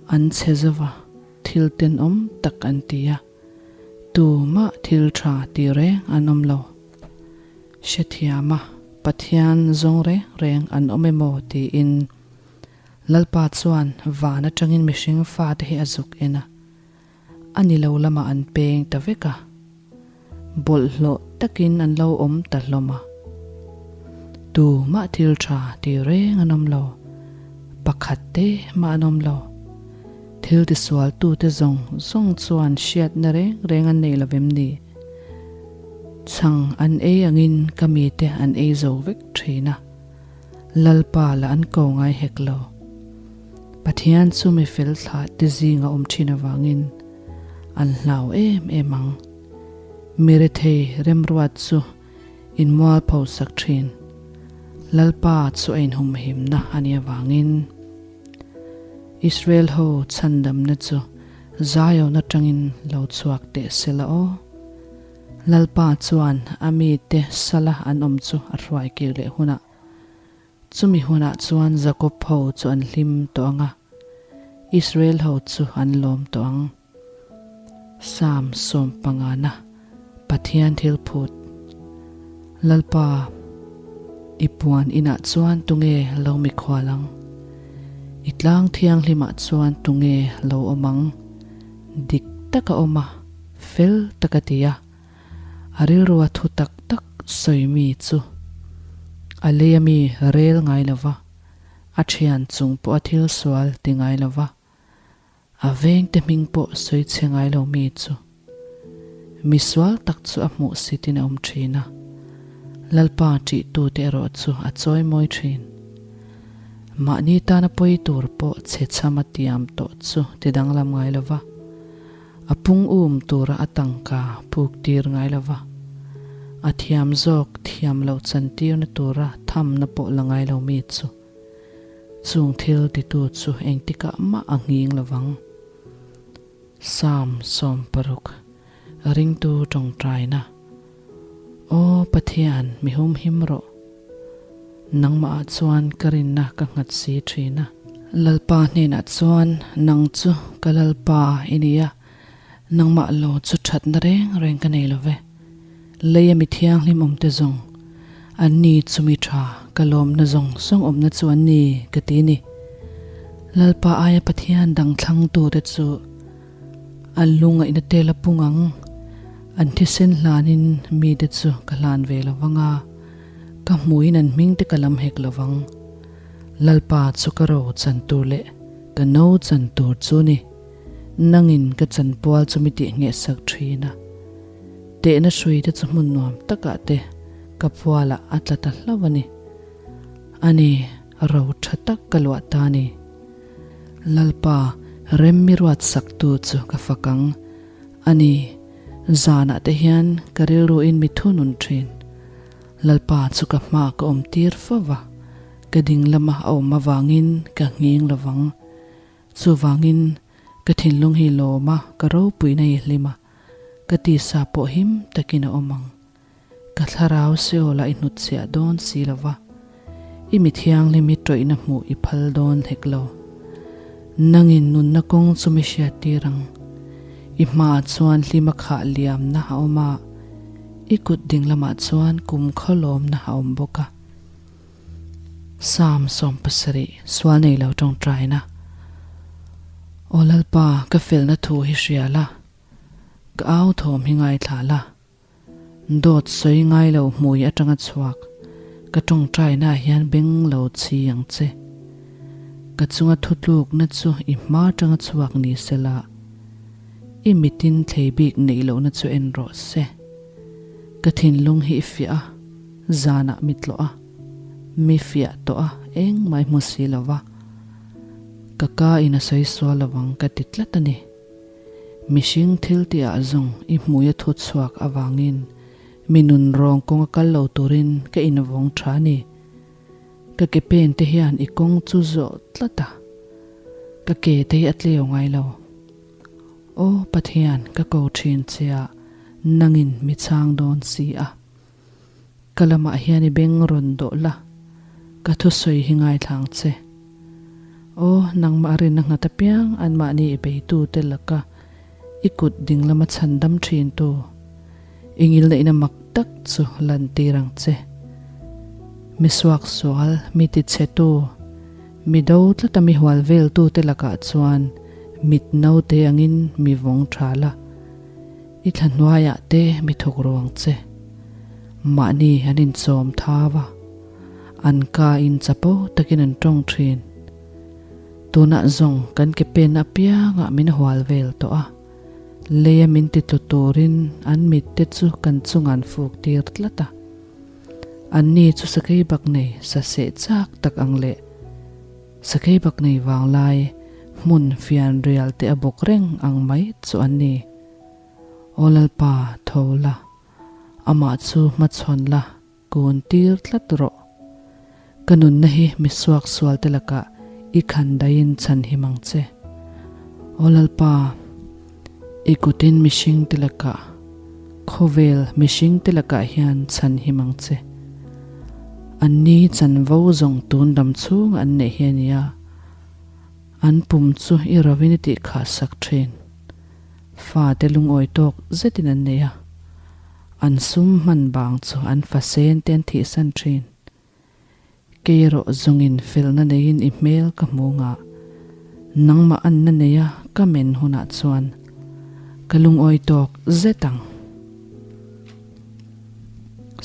an chhe zova thil tenawm tak an ti a, tumah thil tha ti reng an awm lo. Hrethiam a, Pathian zawng reng reng an awm emaw tiin Lalpa chuan van atangin mihring fate hi a zuk en a. A ni lo lamah an peng ta vek a, bawlhhlawh takin an lo awm ta hlawm a. Tumah thil tha ti reng an awm lo, pakhat te mah an awm lo. Thil tisualtute zawng zawng chuan hriatna reng reng an nei lo vem ni? Chhang an ei angin ka mite an ei zo vek thin a, Lalpa lah an ko ngai hek lo. Pathian chu mi fel thlah te zinga awm thin avangin an hlau em em ang. Mi rethei remruat chu in mualpho sak thin. Lalpa chu a inhumhimna a nih avangin Israel ho chhandamna chu Zion atangin lo chhuak teh se la aw. Lalpa chuan a mite sala an awm chu a hruai kir leh hunah Chumi hunah chuan Jakob ho chu an hlim tawh ang a, Israel ho chu an lawm tawh ang. Psalm sawmpangana Pathian thil phut. Lalpa, i puan inah chuan tunge lo mikhual ang? I tlang thianghlimah chuan tunge lo awm ang? Dik taka awm a, fel taka ti a. A rilrua thu tak tak sawi mi chu a lei ami rel ngai lo va, a thian chung pawh a thil sual ti ngai lo va, a vengte hming pawh sawi chhe ngai lo mi chu mi sual tak chu a hmuh sitin a awm thin a, Lalpa ṭihtute erawh chu a chawi mawi thin. Mahni tana pawi tur pawh chhe chham a tiam tawh chu ti danglam ngai lo va. A pung um tura a tangka puk tir ngai lo va, a thiam zawk thiam loh chantirna tura thamna pawh la ngai lo mi chu chung thil titu chu engtikah mah a nghing lo vang. Psalm 60, Ringtu Tawngtaina Aw Pathian, mi humhim rawh. Nangmahah chuan ka rinna ka nghat si thin a. Lalpa hnenah chuan, Nang chu ka Lalpa i ni a, nangmah lo chu thatna reng reng ka nei lo ve. Leia mi thianghlim awmte zawng, an ni chu mi tha, ka lawmna zawng zawng awmna chu an ni, ka ti ni. Lalpa aia Pathian dang thlangtute chu An lungaihna te la pung ang. An thisen hlanin mite chu ka hlan ve lo vang a, ka hmuin an hming te ka lam hek lo vang. Lalpa chu ka ro chan tur leh ka no chan tur chu ni. Nangin ka chanpual chu mi tih nghehsak thin a. Tehna hrui te chu hmun nuam takah te ka pualah a tla ta hlauh a ni. Ani, ro tha tak ka luah ta ni. Lalpa, rem mi ruat saktu chu ka fak ang. A ni, zanah te hian ka rilruin mi thunun thin. Lalpa chu ka hma ka awm tir fo va, Ka ding lama a awm avangin ka nghing lovang. Chuvangin ka thinlung hi lawm a, ka ropuina hi hlim a, ka tisa pawh him takin a awm ang. Ka thlarau Seol-a i hnutchhiah dawn si lo va, i mi thianghlim hi tawihna hmuh i phal dawn hlek lo. Nangin nunna kawng chu mi hriattir ang. I hmaah chuan hlima khah liamna a awm a, i kut ding lamah chuan kum khawlawmna a awm bawk a. Psalm 70, Sual nei lo tawngtaina. Aw Lalpa, ka felna thu hi hria la, ka au thawm hi ngaithla la. Dawt sawi ngai lo hmui atanga chhuak ka tawngtaina ah hian beng lo chhi ang che. Ka chunga thutlukna chu i hma atanga chhuak ni sela, i mitin thlei bik neih lohna chu en rawh se. Ka thinlung hi i fiah a, zanah mi tlawh a, mi fiah tawh a engmah i hmu si lo va, ka ka in a sawi sual lo ang ka ti tlat a ni. Mihring thil tihah zawng i hmui a thu chhuak avangin mi nun rawng kawng a kal lo turin ka invawng tha a ni. Ka ke pen te hian i kawng chu zawh tlat a, ka ke te hi a tleu ngai lo. Aw Pathian, ka ko thin che a, nangin mi chhang dawn si a. Ka lamah hian i beng rawn dawh la, ka thusawi hi ngaithlang che. Aw, nangmah rinna nghat apiang anmahni i beitute laka i kut ding lama chhandam thintu, i ngilneihna mak tak chu lantir ang che. Mi suaksual, mi tichhetu, mi do tlata mi hual veltute lakah chuan mit naute angin mi vawng tha la. I thla hnuaiah te mi thawk ruang che. Mahni an inchawm thau a, an ka in chapo takin an tawng thin. Tunah zawng kan ke pen apiangah min hual vel tawh a, leia min ti tlu turin an mit te chu kan chungah an fuk tir tlat a. Anni chu sakei bak nei sa seh chak tak ang leh sakei bak nei vanglai hmun fianrial te a bawk reng ang mai chu an ni. Aw Lalpa, tho la, amah chu hmachhawn la, kun tir tlat rawh. Ka nunna hi mi suaksual te lakah i khan daihin chhan him ang che. Aw Lalpa, i kutin mihring te lakah, khawvel mihring te lakah hian chhan him ang che. Anni chanvo zawng tun ram chhunga an neih hi a nia. An pum chu i rovin i tih khah sak thin. Fate lungawi tawk zetin an nei a, an sum hman bang chu an fa sen te an thihsan thin. Kei erawh zawngin felna neiin i hmel ka hmu ngah. Nangmah anna neia ka men hunah chuan ka lungawi tawk zet ang.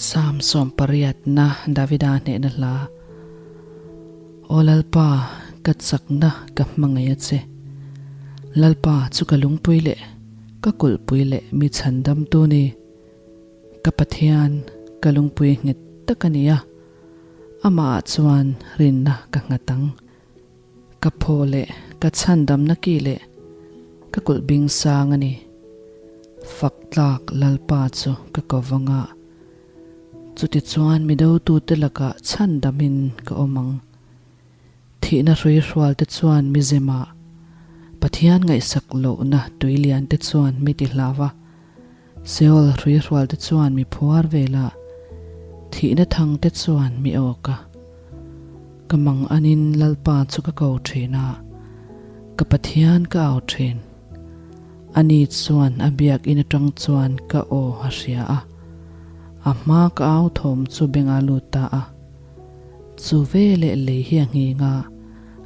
Psalm 80 na Davida hnehna hla. Aw Lalpa, ka chakna ka hmangaih a che. Lalpa chu ka lungpui leh ka kulhpui leh mi chhandamtu ni. Ka Pathian, ka lungpui nghet tak a ni a, amahah chuan rinna ka nghat ang. Ka phaw leh ka chhandamna ki leh ka kulh bing sang a ni. Fak tlak Lalpa chu ka ko vang a. Chutichuan mi dotute lakah chhandamin ka awm ang. Thihna hrui hrualte chuan mi zemah, Pathian ngaihsak lohna tui liante chuan mi ti hlau a, Seol hrui hrualte chuan mi phuar velah, thihna thangte chuan mi awk a. Ka mang anin Lalpa chu ka ko thin a, ka Pathian ka au thin. Ani chuan a biakinn atang chuan ka aw a hria a, a hma ka au thawm chu beng a lut ta a. Chu veleh lei hi a nghing a,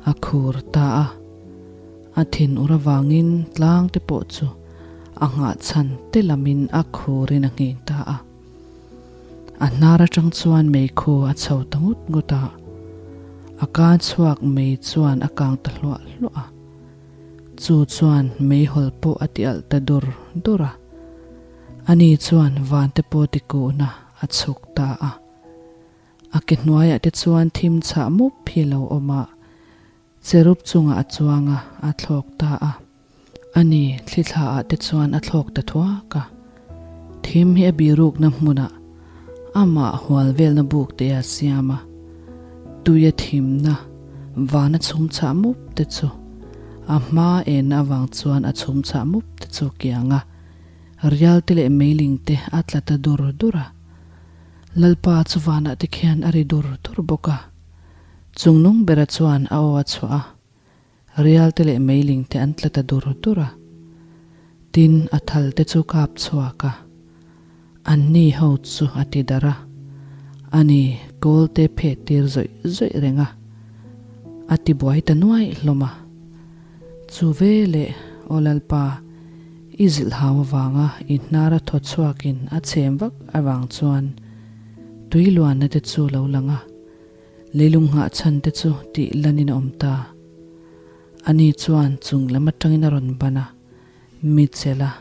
a khur ta a. A thin ur avangin tlang te pawh chu a nghahchhan te lamin a khurin a nghing ta a. A hnar atang chuan meikhu a chho ta ngut ngut a, a ka chhuak mei chuan a kang ta hluah hluah a. Chu chuan meihawl pawh a ti alh ta dur dur a, ani chuan vante pawh ti kuhna a chhuk ta a. A ke hnuaiah te chuan thim chhah mup hi a lo awm a, cherub chungah a chuang a, a thlawk ta a. Ani thlithla ah te chuan a thlawk ta thuak a. Thim hi a birukna hmunah amah hual velna buk te a siam a. Tuia thimna vana chhum chhah mup te chu a hma enna avang chuan a chhum chhah mup te chu kiang a, rial te leh meiling te a tla ta dur dur a. Lalpa chu vanah te khian a ri dur dur bawk a. Chungnung bera chuan a aw a chhuah a. Rial te leh meiling te an tla ta dur dur a. Tin, a thal te chu kap chhuak a. Anni ho chu a ti darh a. Ani, kawl te phet tir zawih zawih reng a. A ti buai ta nuaih hlawm a. Chu ve leh, Aw Lalpa, i zilh hau avanga i hnara thaw chhuakin a chhem vak avang chuan tui luanna te chu lo lang a. Leilung nghah chhan te chu tih lanin a awm ta. Ani chuan chung lam atangin a rawn ban a, mi chelh a,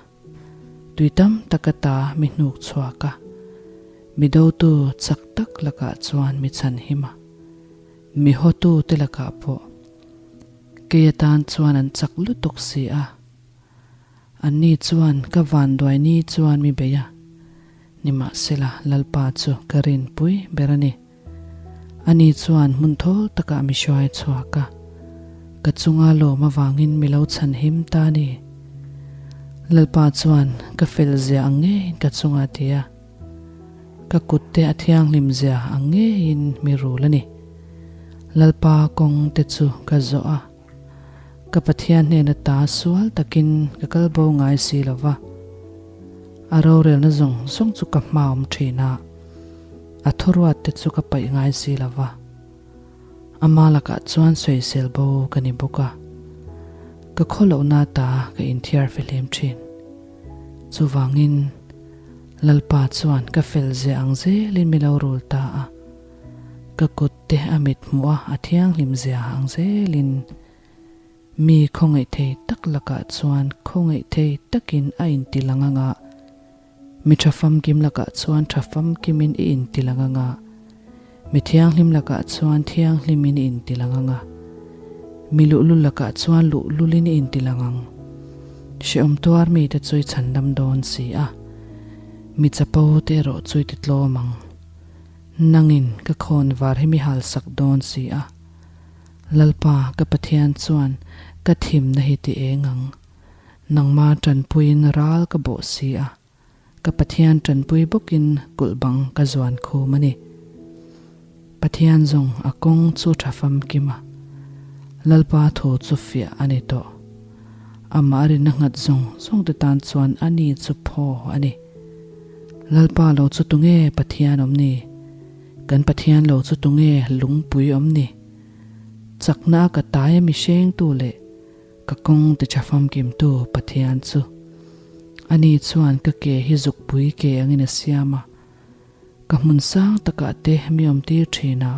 tui tam tak ata mi hnuk chhuak a, mi dotu chak tak lakah chuan mi chhan him a, mi hawtu te lakah pawh kei atan chuan an chak lutuk si a. Anni chuan ka vanduai ni chuan mi bei a, nimahsela Lalpa chu ka rinpui ber a ni. Ani chuan hmun thawl takah mi hruai chhuak a, ka chunga lawm avangin mi lo chhan him ta a ni. Lalpa chuan ka fel zia ang ngeiin ka chunga ti a, ka kut te a thianghlim zia ang ngeiin mi rul a ni. Lalpa kawng te chu ka zawh a, ka Pathian hnena ta sual takin ka kal bo ngai si lo va, a rorelna zawng zawng chu ka hmaawm thin a. A thuruat te chu ka paih ngai si lo va, ama lakah chuan sawisel bo ka ni bawk a, ka khawlohna ta ka inthiar fihlim thin. Chuvangin, Lalpa chuan ka fel zia ang zelin mi lo rul ta a, ka kut te a mit hmuh a a thianghlim zia ang zelin mi khawngaih thei tak lakah chuan khawngaih thei takin a intilang anga, Mi tha famkim lakah chuan tha famkimin i intilang anga, mi thianghlim lakah chuan thianghlimin i intilang anga, mi luhlul lakah chuan luhlulin i intilang ang. Hrehawm tuar mite chu i chhandam dawn si a, mi chapo te erawh chu i ti tlawm ang. Nangin ka khawn var hi mi halsak dawn si a, Lalpa ka Pathian chuan ka thimna hi ti eng ang. Nangma tanpuiin ral ka bawh si a, ka Pathian tanpui bawkin kulh bang ka zuan khum a ni. Pathian zawng a kawng chu tha famkim a, Lalpa thu chu fiah a ni tawh. Amah rinna nghat zawng zawng te tan chuan a ni chu phaw a ni. Lalpa lo chu tunge Pathian awm ni? Kan Pathian lo chu tunge lungpui awm ni? Chakna a ka tai a mihringtu leh Ka kawng ti tha famkimtu Pathian chu ani chuan ka ke hi zukpui ke angin a siam a, ka hmun sang takah te mi awmtir thin a,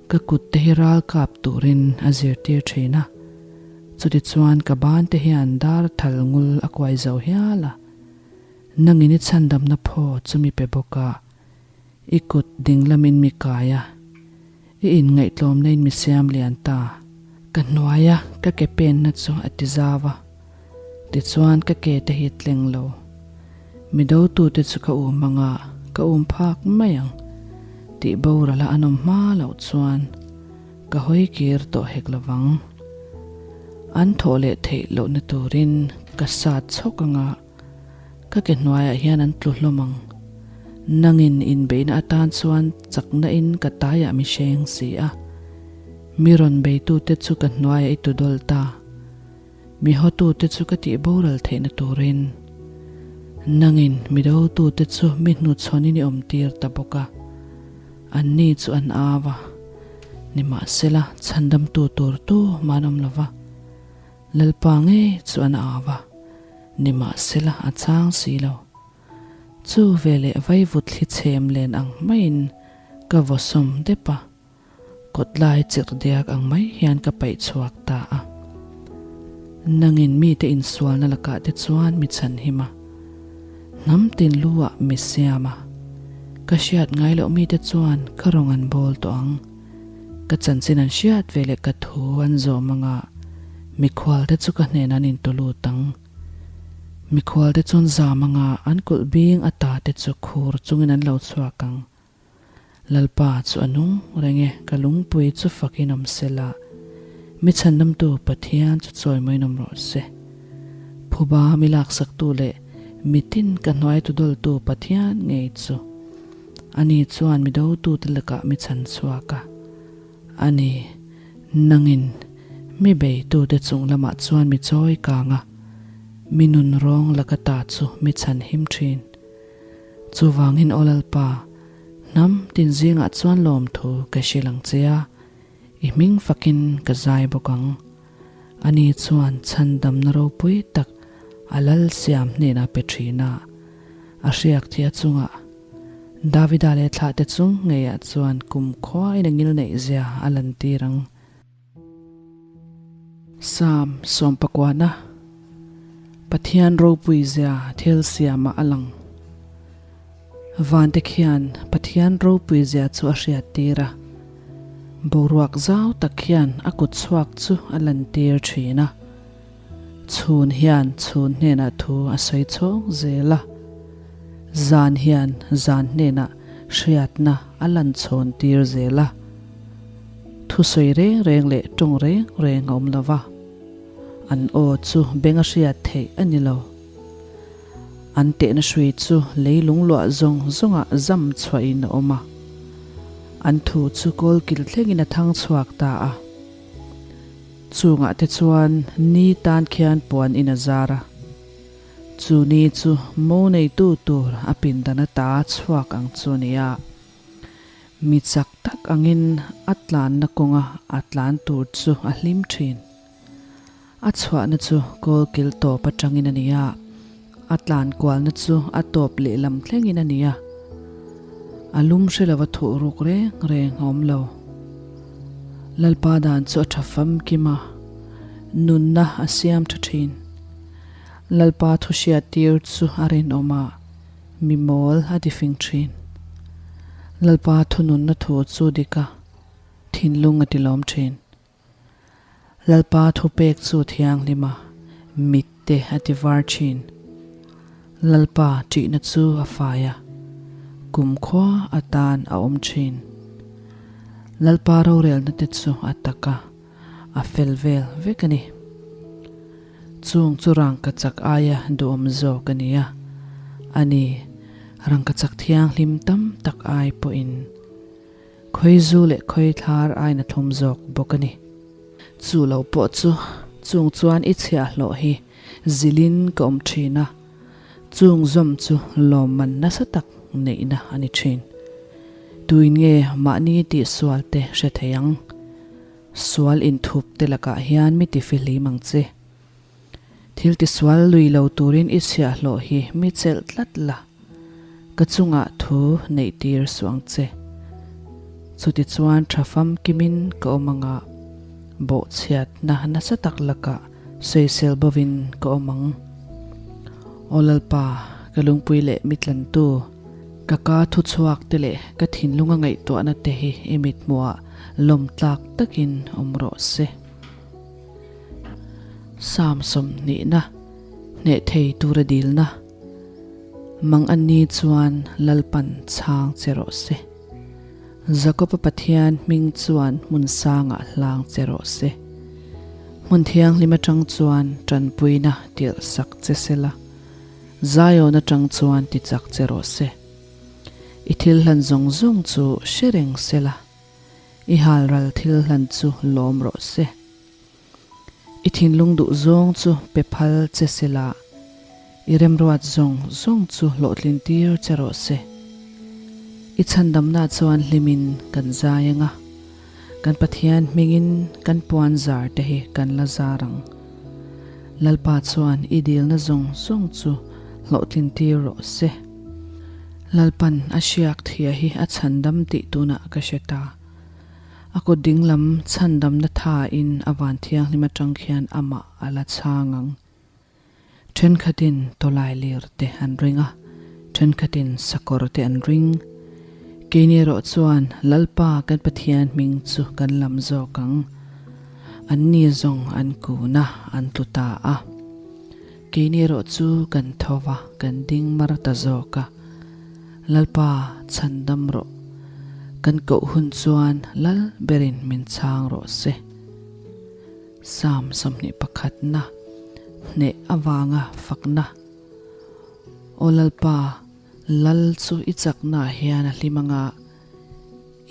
ka kut te hi ral kap turin a zirtir thin a, chutichuan ka ban te hian dar thal ngul a kuai zo hial a, nangin i chhandamna phaw chu mi pe bawk a, i kut dinglamin mi kai a. I inngaihtlawmna in mi siam lian ta. Ka hnuaia ka ke penna chu a ti zau a, tichuan ka ke te hi tleng lo. Mi dotute chu ka um anga ka um phak mai ang tih boral a an awm hma loh chuan ka hawi kir tawh hek lovang. An thawh leh theih lohna turin ka sat chhawk anga Ka ke hnuaiah hian an tlu hlawm ang. Nangin inbeihna atan chuan chakna in ka taiah mi hreng si a. Mi rawn beitute chu ka hnuaiah i tudawl ta. Mi hawtute chu ka tih boral theihna turin. Nangin mi dotute chu mi hnuchhawnin i awmtir ta bawk a. Anni chu an au a. Nimahsela, chhandamtu tur tu man awm lo va. Lalpa ngei chu an au a, nimahsela a chhang si lo. Chu veleh vaivut thli chhem len ang maiin ka vaw sawm dep a, kawtlai chirh diak ang mai hian ka paih chhuak ta a. Nangin mite insualna lakah te chuan mi chhanhim a, hnam tin lu ah mi siam a, ka hriat ngai loh mite chuan ka rawng an bawl tawh ang. Ka chanchin an hriat ve leh ka thu an zawm anga mikhualte chu ka hnenah an intulut ang. Mikhualte chuan zam anga an kulh bing ata te chu khur chungin an lo chhuak ang. Lalpa chu a nung reng e, ka lungpui chu fakin awm sela, mi chhandamtu Pathian chu chawimawiin awm rawh se. Phuba mi laksaktu leh mitin ka hnuai tudawltu Pathian ngei chu ani chuan mi dotute lakah mi chhan chhuak a. A ni, nangin mi beitute chung lamah chuan mi chawi kang a, mi nun rawng laka ta chu mi chhan him thin. Chuvangin aw Lalpa, hnam tin zingah chuan lawmthu ka hrilh ang che a, i hming fakin ka zai bawk ang. Ani chuan chhandamna ropui tak a lal siam hnenah pe thin a, a hriak thi a chungah Davida leh thlahte chung ngeiah chuan kumkhuain a ngil neih zia a lantir ang. Psalm sawmpakuana Pathian ropui zia thil siamah a lang. Vante khian Pathian ropui zia chu a hriattir a, boruak zau tak hian a kut chhuak chu a lantir thin a. Chhun hian chhun hnenah thu a sawi chhawng zel a, zan hian zan hnenah hriatna a lan chhawn tir zel a. Thusawi reng reng leh tawng reng reng a awm lo va, an aw chu beng a hriat theih a ni lo. An tehna hrui chu leilung luah zawng zawngah zam chhuahin a awm a, an thu chu kawlkil thlengin a thang chhuak ta a. Chungah te chuan ni tan khian puan in a zar a, chu ni chu mo neitu tur a pindan ata chhuak ang chu a ni a. Mi chak tak angin a tlanna kawnga a tlan tur chu a hlim thin. A chhuahna chu kawlkil tawp atangin a ni a, a tlan kualna chu a tawp lehlam thlengin a ni a. A lum hre lova thuh ruk reng reng a awm lo. Lalpa dan chu a tha famkim a, nunna a siam tha thin. Lalpa thu hriattir chu a rinawm a. Mi mawl a ti fing thin. Lalpa thununna thu chu dik a, thinlung a ti lawm thin. Lalpa thupek chu thianghlim a, mit te a ti var thin. Lalpa ṭihna chu a fai a, kumkhua atan a awm thin. Lalpa rorelna te chu a tak a, a fel vel vek a ni. Chung chu rangkachak aia duhawm zawk a ni a, a ni, rangkachak thianghlim tam tak ai pawhin khawizu leh khawithlar aina thlum zawk bawk a ni. Chu lo pawh chu chung chuan i chhiahhlawh hi zilin ka awm thin a, chung zawm chu lawmman nasa tak neihna a ni thin. Tuin nge mahni tihsual te hre thei ang? Sual inthup te lakah hian mi tifihlim ang che. Thil tisual lui lo turin i chhiahhlawh hi mi chelh tlat la, ka chungah thu neih tir suh ang che. Chutichuan tha famkimin ka awm anga, bawhchhiatna nasa tak lakah sawisel bovin ka awm ang. Aw Lalpa, ka lungpui leh mi tlantu, ka ka thuchhuak te leh ka thinlunga ngaihtuahna te hi i mithmuhah lawm tlak takin awm rawh se. Psalm sawmhnihna hneh thei tura dilna mang an ni chuan Lalpan chhang che rawh se. Jakob-a Pathian hming chuan hmun sangah hlang che rawh se. Hmun thianghlim atang chuan tanpuina tirh sak che sela, Zion atang chuan ti chak che rawh se. I thil hlan zawng zawng chu hre reng sela, i halral thil hlan chu lawm rawh se. I thinlung duh zawng chu pe phal che sela, i remruat zawng zawng chu hlawhtlin tir che rawh se. I chhandamna chuan hlimin kan zai ang a, kan Pathian hmingin kan puan zar te hi kan la zar ang. Lalpa chuan i dilna zawng zawng chu hlawhtlin tir rawh se. Lalpan a hriak thia hi a chhandam tih tunah ka hre ta. A kut dinglam chhandamna thain a van thianghlim atang khian amah a la chhang ang. Thenkhatin tawlai lir te an ring a, thenkhatin sakawr te an ring. Keini erawh chuan Lalpa kan Pathian hming chu kan lam zawk ang. Anni zawng an kun a, an tlu ta a. Keini erawh chu kan tho va, kan ding mar ta zawk a. Lalpa, chhandam rawh. Kan koh hun chuan Lal berin min chhang rawh se. Psalm 21 na hneh avanga fakna. Aw Lalpa, Lal chu i chaknaah hian a hlim anga,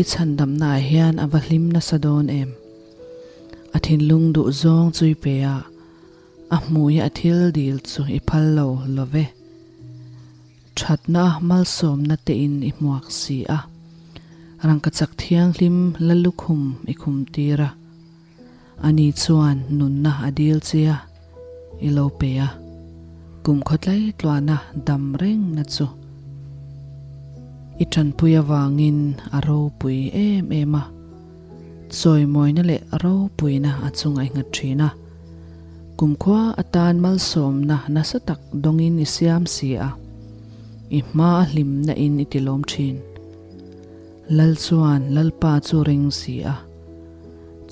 i chhandamnaah hian a va hlim nasa dawn em? A thinlung duh zawng chu i pe a, a hmuia a thil dil chu i phal lo lo ve. Thatna malsawmna tein i hmuak si a, rangkachak thianghlim la lukhum i khum tir a. Ani chuan nunna a dil che a, i lo pe a, kum khawtlai tluana dam rengna chu i tanpui avangin a ropui em em a, chawimawina leh ropuina a chunga i nghat thin a, kumkhua atan malsawmna nasa tak dawngin i siam si a, i hma a hlimna in i tilawm thin. Lal chuan Lalpa chu ring si a.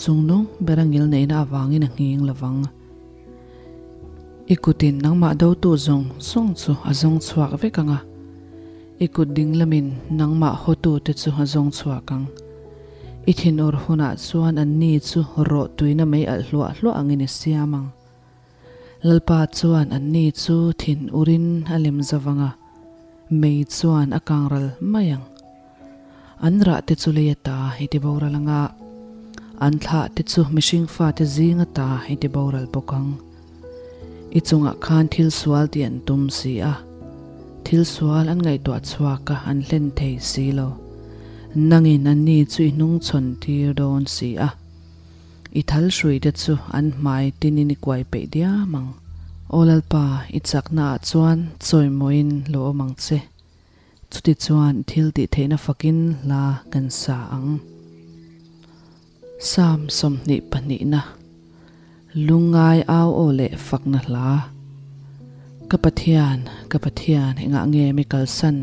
Chungnung ber a ngil neihna avangin a nghing lovang. I kutin nangmah dotu zawng zawng chu a zawng chhuak vek ang a, i kut dinglamin nangmah hawtute chu a zawng chhuak ang. I thinur hunah chuan anni chu rawh tuina mei alh hluah hluah angin i siam ang. Lalpa chuan anni chu thin urin a lem zovang a, mei chuan a kangral mai ang. An rah te chu lei ata i ti boral ang a, an thlah te chu mihring fate zing ata i ti boral bawk ang. I chungah khan thil sual tih an tum si a, thil sual an ngaihtuah chhuak a an hlen thei si lo. Nangin anni chu i hnungchhawn tir dawn si a. I thal hrui te chu an hmai tinin i kuai peih diam ang. Aw Lalpa, i chakna ah chuan chawimawiin lo awm ang che. Chuti chuan thil tih theihna fakin hla kan sa ang. Psalm 22 na Lungngai au aw leh fakna hla. Ka Pathian, ka Pathian, engah nge mi kalsan?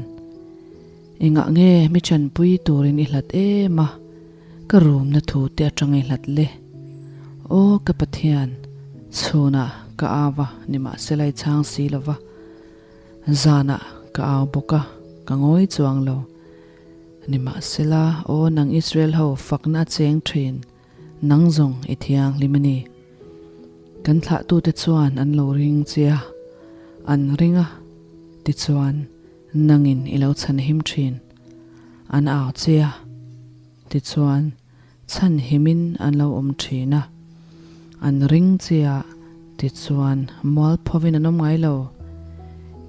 Engah nge mi chanpui turin i hlat em a? Ka rumna thu te atang i hlat le. Aw ka Pathian, chhunah ka au a, nimahsela i chhang si lo va. Zanah ka au bawk a, ka ngawi chuang lo. Nimahsela, aw nang Israel ho fakna a cheng thin, nang zawng i thianghlim a ni. Kan thlahtute chuan an lo ring che a, an ring a, tichuan nangin i lo chhanhim thin. An au che a, tichuan chhanhimin an lo awm thin a. An ring che a, tichuan mualphovin an awm ngai lo.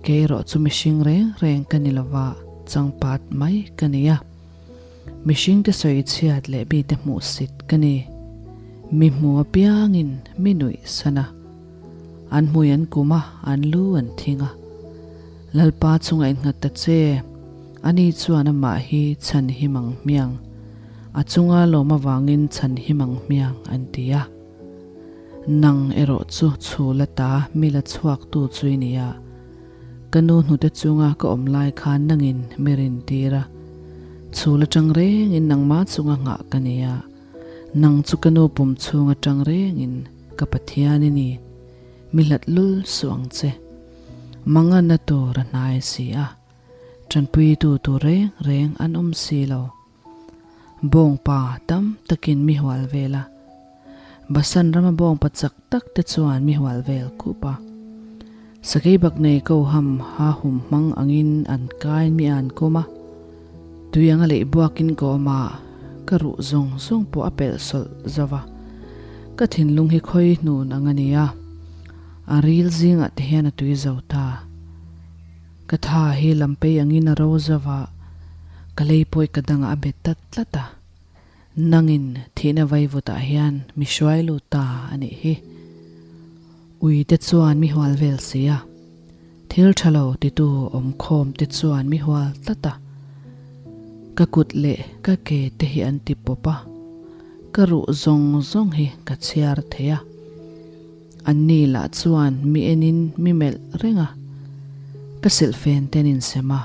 Kei erawh chu mihring reng reng ka ni lova, changpat mai ka ni a. Mihringte sawi chhiat leh mite hmuhsit ka ni. Mi hmu apiangin mi nuih san a. An hmui an kum a, an lu an thing a. Lalpa chunga innghat ta che, ani chuan amah hi chhan him ang hmiang, a chunga lawm avangin chhan him ang hmiang an ti a. Nang erawh chu chhul ata mi la chhuaktu chu i ni a, ka nu hnute chunga ka awm lai khan nangin mi rintir a, chhul atang rengin nangmah chunga nghah ka ni a, nang chu ka nu pum chhung atang rengin ka Pathian i ni, mi hlat lul suh ang che. Manganna tur a hnai si a, tanpuitu tur reng reng an awm si lo. Bawngpa tam takin mi hual vel a, Basan rama bawngpa chak tak te chuan mi hual vel khup a. Sakei bak nei ko ham ha hum hmang angin an kai mi an kawm a, tui anga leih buakin ka awm a, ka ruh zawng zawng pawh a pelh sawlh zo va, ka thinlung hi khawi hnun ang a ni a. A ril zingah te hian a tui zo ta. Ka tha hi lampei angin a ro zo va, ka lei pawi ka dangah a bet tlat tlat a. Nangin thihna vaivutah hian mi hruai lut ta a nih hi. Ui te chuan mi hual vel si a. Thil tha lo titu awm khawm te chuan mi hual tlat a. Ka kut leh ka ke te hi an ti pawp a, ka ruh zawng zawng hi ka chhiar thei a. Anni lah chuan mi enin mi melh reng a, ka silhfen ten insem a,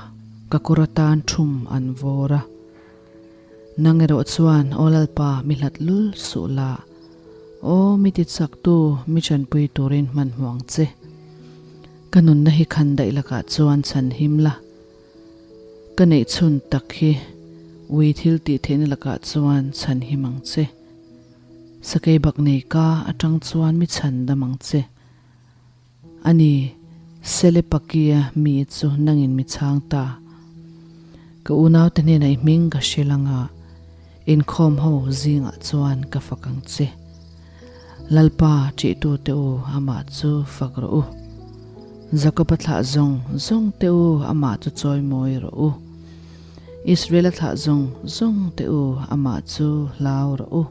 ka kawr atan thum an vawr a. Nang erawh chuan Aw Lalpa mi hlat lul suh la, Aw mi ti chaktu mi chanpui turin hmanhmawh ang che. Ka nunna hi khan daih lakah chuan chhan him la, ka neih chhun tak hi Ui thil tih theihna lakah chuan chhan him ang che. Sakei bak nei ka atang chuan mi chhan dam ang che. A ni, Selepakia mi chu nangin mi chhang ta. Ka unaute hnenah i hming ka hrilh ang a, inkhawm ho zingah chuan ka fak ang che. Lalpa ṭihtute u, amah chu fak rawh u. Jakob-a thlah zawng zawng te u, amah chu chawimawi rawh u. Israel-a thlah zawng zawng te u, amah chu hlau rawh u.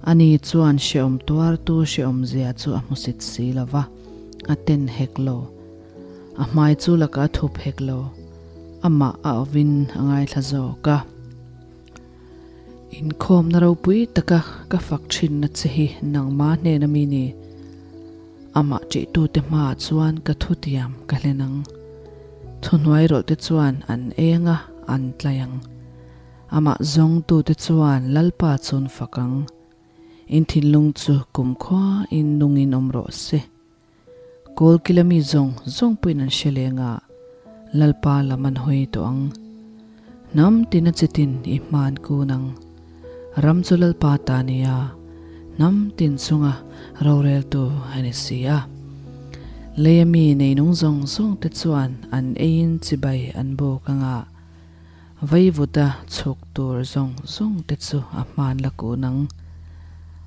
Ani chuan hrehawm tuartu hrehawmzia chu a hmusit si lo va, a ten hek lo. A hmai chu lakah a thup hek lo, amah a awin a ngaithla zawk a. Inkhawmna ropui taka ka fak thinna che hi nangma hnena mi ni. Amah ṭihtute hmaah chuan ka thutiam ka hlen ang. Thuhnuai rawlhte chuan an eng a, an tlai ang. Amah zawngtute chuan Lalpa chun fak ang. In thinlung chu kumkhua in nungin awm rawh se. Kawlkila mi zawng zawng pawhin an hre leng a, Lalpa lam an hawi tawh ang. Hnam tina chitin i hman kun ang. Ram chu Lalpa ta nia, hnam tin chunga roreltu a ni si a. Leia mi neinung zawng zawngte chuan an eiin chibai an buk ang a, Vaivuta chhuk tur zawng zawng te chu a hman la kun ang.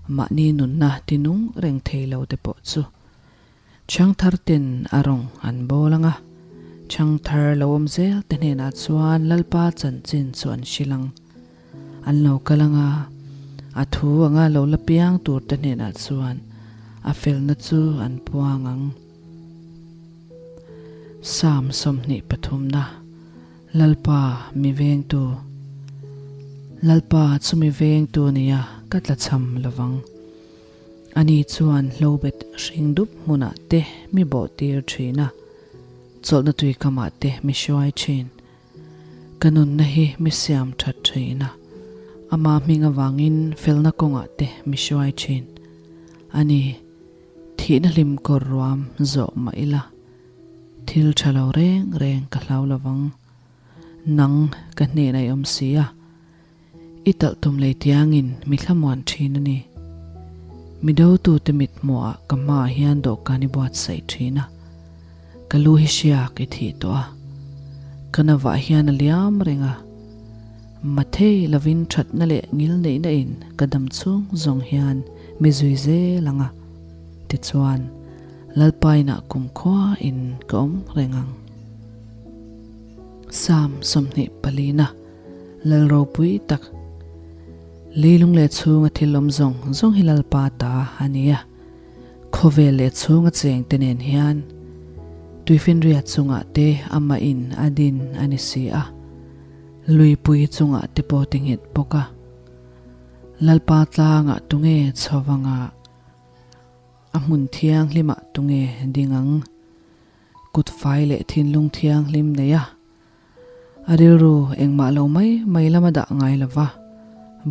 Mahni nunna tinung reng thei lo te pawh chu Chhangthar ten a rawng an bawl ang a, Chhangthar lo awm zel te hnenah chuan Lalpa chanchin chu an hrilh ang. An lo kal ang a, a thu anga lo la piang tur te hnenah chuan a felna chu an puang ang. Psalm 23 na. Lalpa mi vengtu Lalpa chu mi vengtu nia ka tlachham lovang. Ani chuan hlobet hring dup hmunah te mi bawh tir thin a, chawlhna tuikamah te mi hruai thin. Ka nunna hi mi siam that thin a, ama hming avangin felna kawngah te mi hruai thin. Ani, thihna hlim kawr ruam zawh mah ila. Thil tha lo reng reng ka hlau lovang. Nang ka hnenah i awm si a, i talh tum lei tiangin mi thlamuan thin a ni. Mi dotute mit hmuhah ka hmaah hian dawhkan i buatsaih thin a, ka lu hi hriak i thih tawh a, ka navah hian a liam reng a. Mathei lovin thatna leh ngilneihna in ka dam chhung zawng hian mi zui zel ang a, tichuan, Lalpa inah kumkhua in ka awm reng ang. Psalm 24 na Lal ropui tak Leilung leh chhunga thil awm zawng zawng hi Lalpa ta a ni a, khawvel leh chhunga cheng te nen hian tuifinriat chungah te amah in a din a ni si a, luipui chungah te pawh ti nghet bawk a. Lalpa tlangah tunge chho vangah A hmun thianghlimah tunge ding ang? Kut fai leh thinlung thianghlim nei a, a rilru engmah lo mai mai lama dah ngai lova,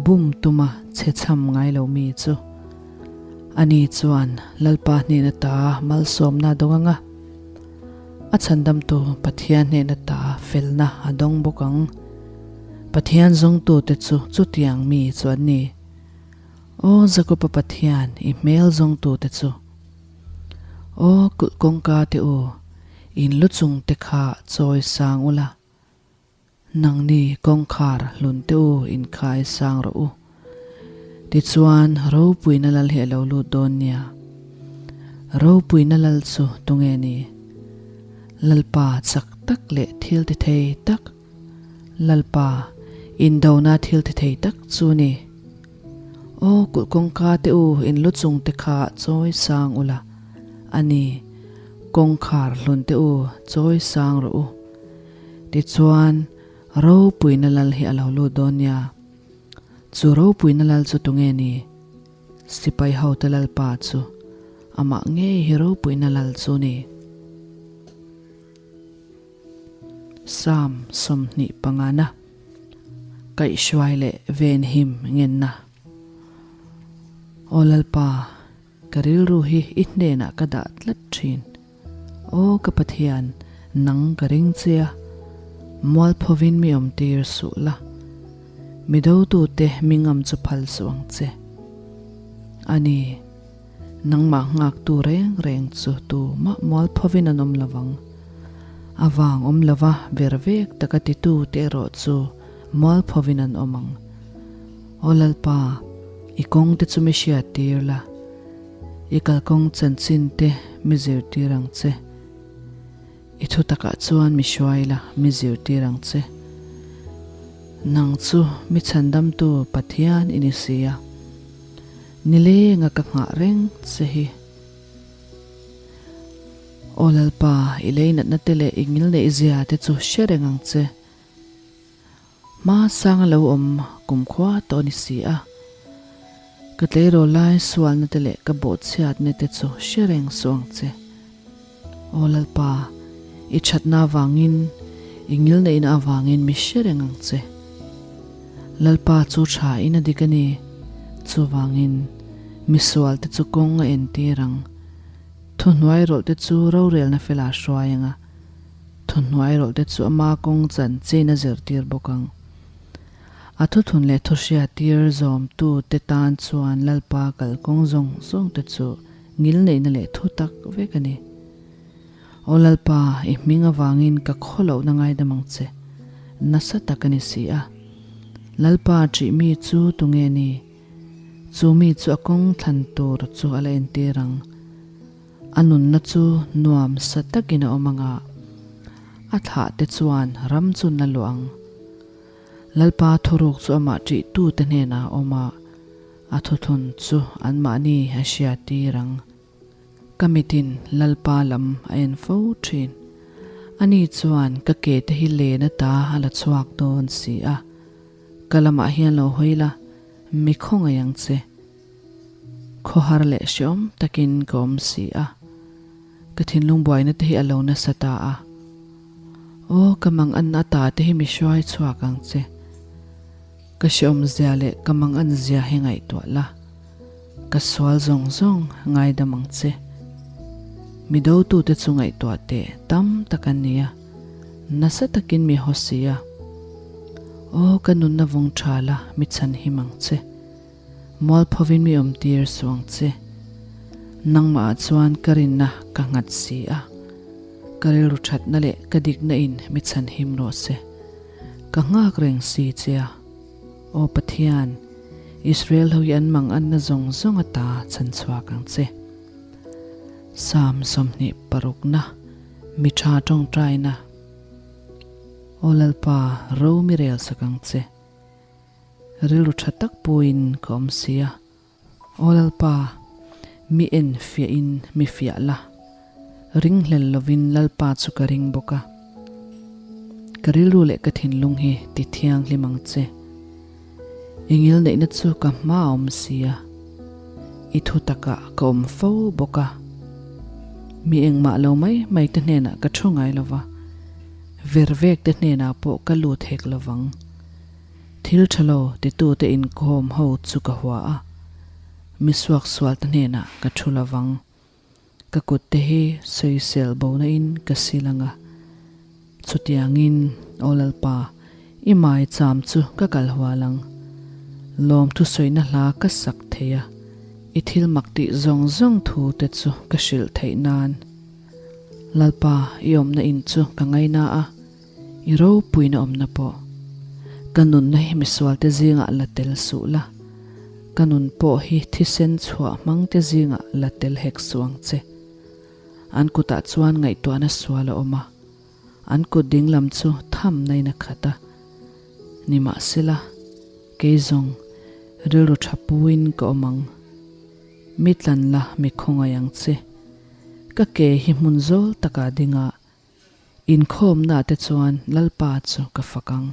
bum tuma chhe chham ngai lo mi chu. Ani chuan Lalpa hnen ata malsawmna a dawng ang a, a chhandamtu Pathian hnen ata felna a dawng bawk ang. Pathian zawngtute chu chutiang mi chu an ni. Aw Jakoba Pathian, i hmel zawngtute chu. Aw kulh kawngka te u, in lu chung te kha chawi sang ula, nangni kawngkhar hlun te u inkhai sang rawh u. Tichuan, ropuina lal hi a lo lut dawn nia. Ropuina lal chu tunge ni? Lalpa chak tak leh thil ti thei tak. Lalpa, indona thil ti thei tak chu ni. Aw kulh kawngka te u in lu chung te kha chawi sang ula, a ni, kawngkhar hlun te u chawi sang rawh u. Tichuan, ropuina lal hi a lo lut dawn nia. Chu ropuina lal chu tunge ni? Sipai hote Lalpa chu amah ngei hi ropuina lal chu ni. Psalm 25 na Kaihhruai leh venhim ngenna Aw Lalpa, ka rilru hi i hnenah ka dah tlat thin. Aw ka Pathian, nang ka ring che a, mualphovin mi awmtir suh la. Mi dotute mi ngam chu phal suh ang che. A ni, nangmah nghaktu reng reng chu tumah mualphovin an awm lovang. A vang awm lova ver vek taka titute erawh chu mualphovin an awm ang. Aw Lalpa, i kawngte chu mi hriattir la, i kalkawng chanchinte mi zirtir ang che. I thu takah chuan mi hruai la, mi zirtir ang che. Nang chu mi chhandamtu Pathian i ni si a, nilenga ka nghah reng che hi. Aw Lalpa, i leinatna te leh i ngilneih zia te chu hre reng ang che. Hma sang a lo awm kumkhua tawh a ni si a, ka tleirawl lai sualna te leh ka bawhchhiatna te chu hre reng suh ang che. Aw Lalpa, i thatna avangin, i ngilneihna avangin mi hre reng ang che. Lalpa chu tha in a dik a ni, chuvangin misual te chu kawng a entir ang. Thuhnuai rawlh te chu rorelna fela hruai ang a. Thuhnuai rawlh te chu ama kawng chanchin a zirtir bawk ang. A thuthun leh thuhriattir zawmtu te tan chuan Lalpa kalkawng zawng zawng te chu ngilneihna leh thu tak vek a ni. Aw Lalpa, i hming avangin ka khawlohna ngaidam ang che. Nasa tak a ni si a. Lalpa ṭih mi chu tunge ni? Chu mi chu a kawng thlan tur chu a la entir ang. A nunna chu nuam sa takin a awm ang a, a thlah te chuan ram chu na luah ang. Lalpa thuruk chu amah ṭihtute hnenah a awm a, a thuthlun chu anmahni a hriattir ang. Ka mitin Lalpa lam a en fo ṭhin. Ani chuan ka ke te hi len ata a la chhuak dawn si a. Ka lamah hian lo hawi la, mi khawngaih ang che. Khawhar leh hreawm takin ka awm si a, ka thinlung buaina te hi a lo nasa ta a. Aw, ka mang an ata te hi mi hruai chhuak ang che. Ka hreawm zia leh ka mang an zia hi ngaihtuah la, ka sual zawng zawng ngaidam ang che. Mi dotute chu ngaihtuah teh tam tak an ni a, nasa takin mi haw si a. Aw, ka nunna vawng tha la, mi chhanhim ang che. Mualphovin mi awmtir suh ang che. Nangmahah chuan ka rinna ka nghat si a, ka rilru thatna leh ka dikna in mi chhanhim rawh se. Ka nghak reng si che a, Aw Pathian, Israel ho hi an manganna zawng zawng ata chhan chhuak ang che. Psalm 26 na, Mi tha tawngtaina, Aw Lalpa, ro mi rel sak ang che. Rilru tha tak puiin ka awm si a. Aw Lalpa, mi en fiahin mi fiah la. Ringhlel lovin Lalpa chu ka ring bawk a. Ka rilru leh ka thinlung hi ti thianghlim ang che. I ngilneihna chu ka hma a awm si a. I thu takah ka awm fo bawk a. Mi engmah lo mai mai te hnenah ka thu ngai lo va. Vervek te hnenah pawh ka lut hek lo vang. Thil tha lo titute inkhawm ho chu ka hua a, mi suaksualte hnenah ka thu lovang. Ka kutte hi sawisel bona in ka sil ang a. Chutiangin, Aw Lalpa, i mai cham chu ka kal hual ang. Lawmthu sawina hla ka sak thei a, i thil mak tih zawng zawng thu te chu ka hrilh theih nan. Lalpa, i awmna in chu ka ngaina a. I ropuina awmna pawh ka nunna hi misualte zingah la tel suh la, ka nun pawh hi thisen chhuah hmangte zingah la tel hek suh ang che. An kutah chuan ngaihtuahna sual a awm a, an kut dinglam chu thamnain a khat a. Nimahsela, kei zawng rilru tha puin ka awm ang. Mi tlan la mi khawngaih ang che. Ka ke hi hmun zawl takah dingah Inkhawmna te chuan Lalpa chu ka fak ang.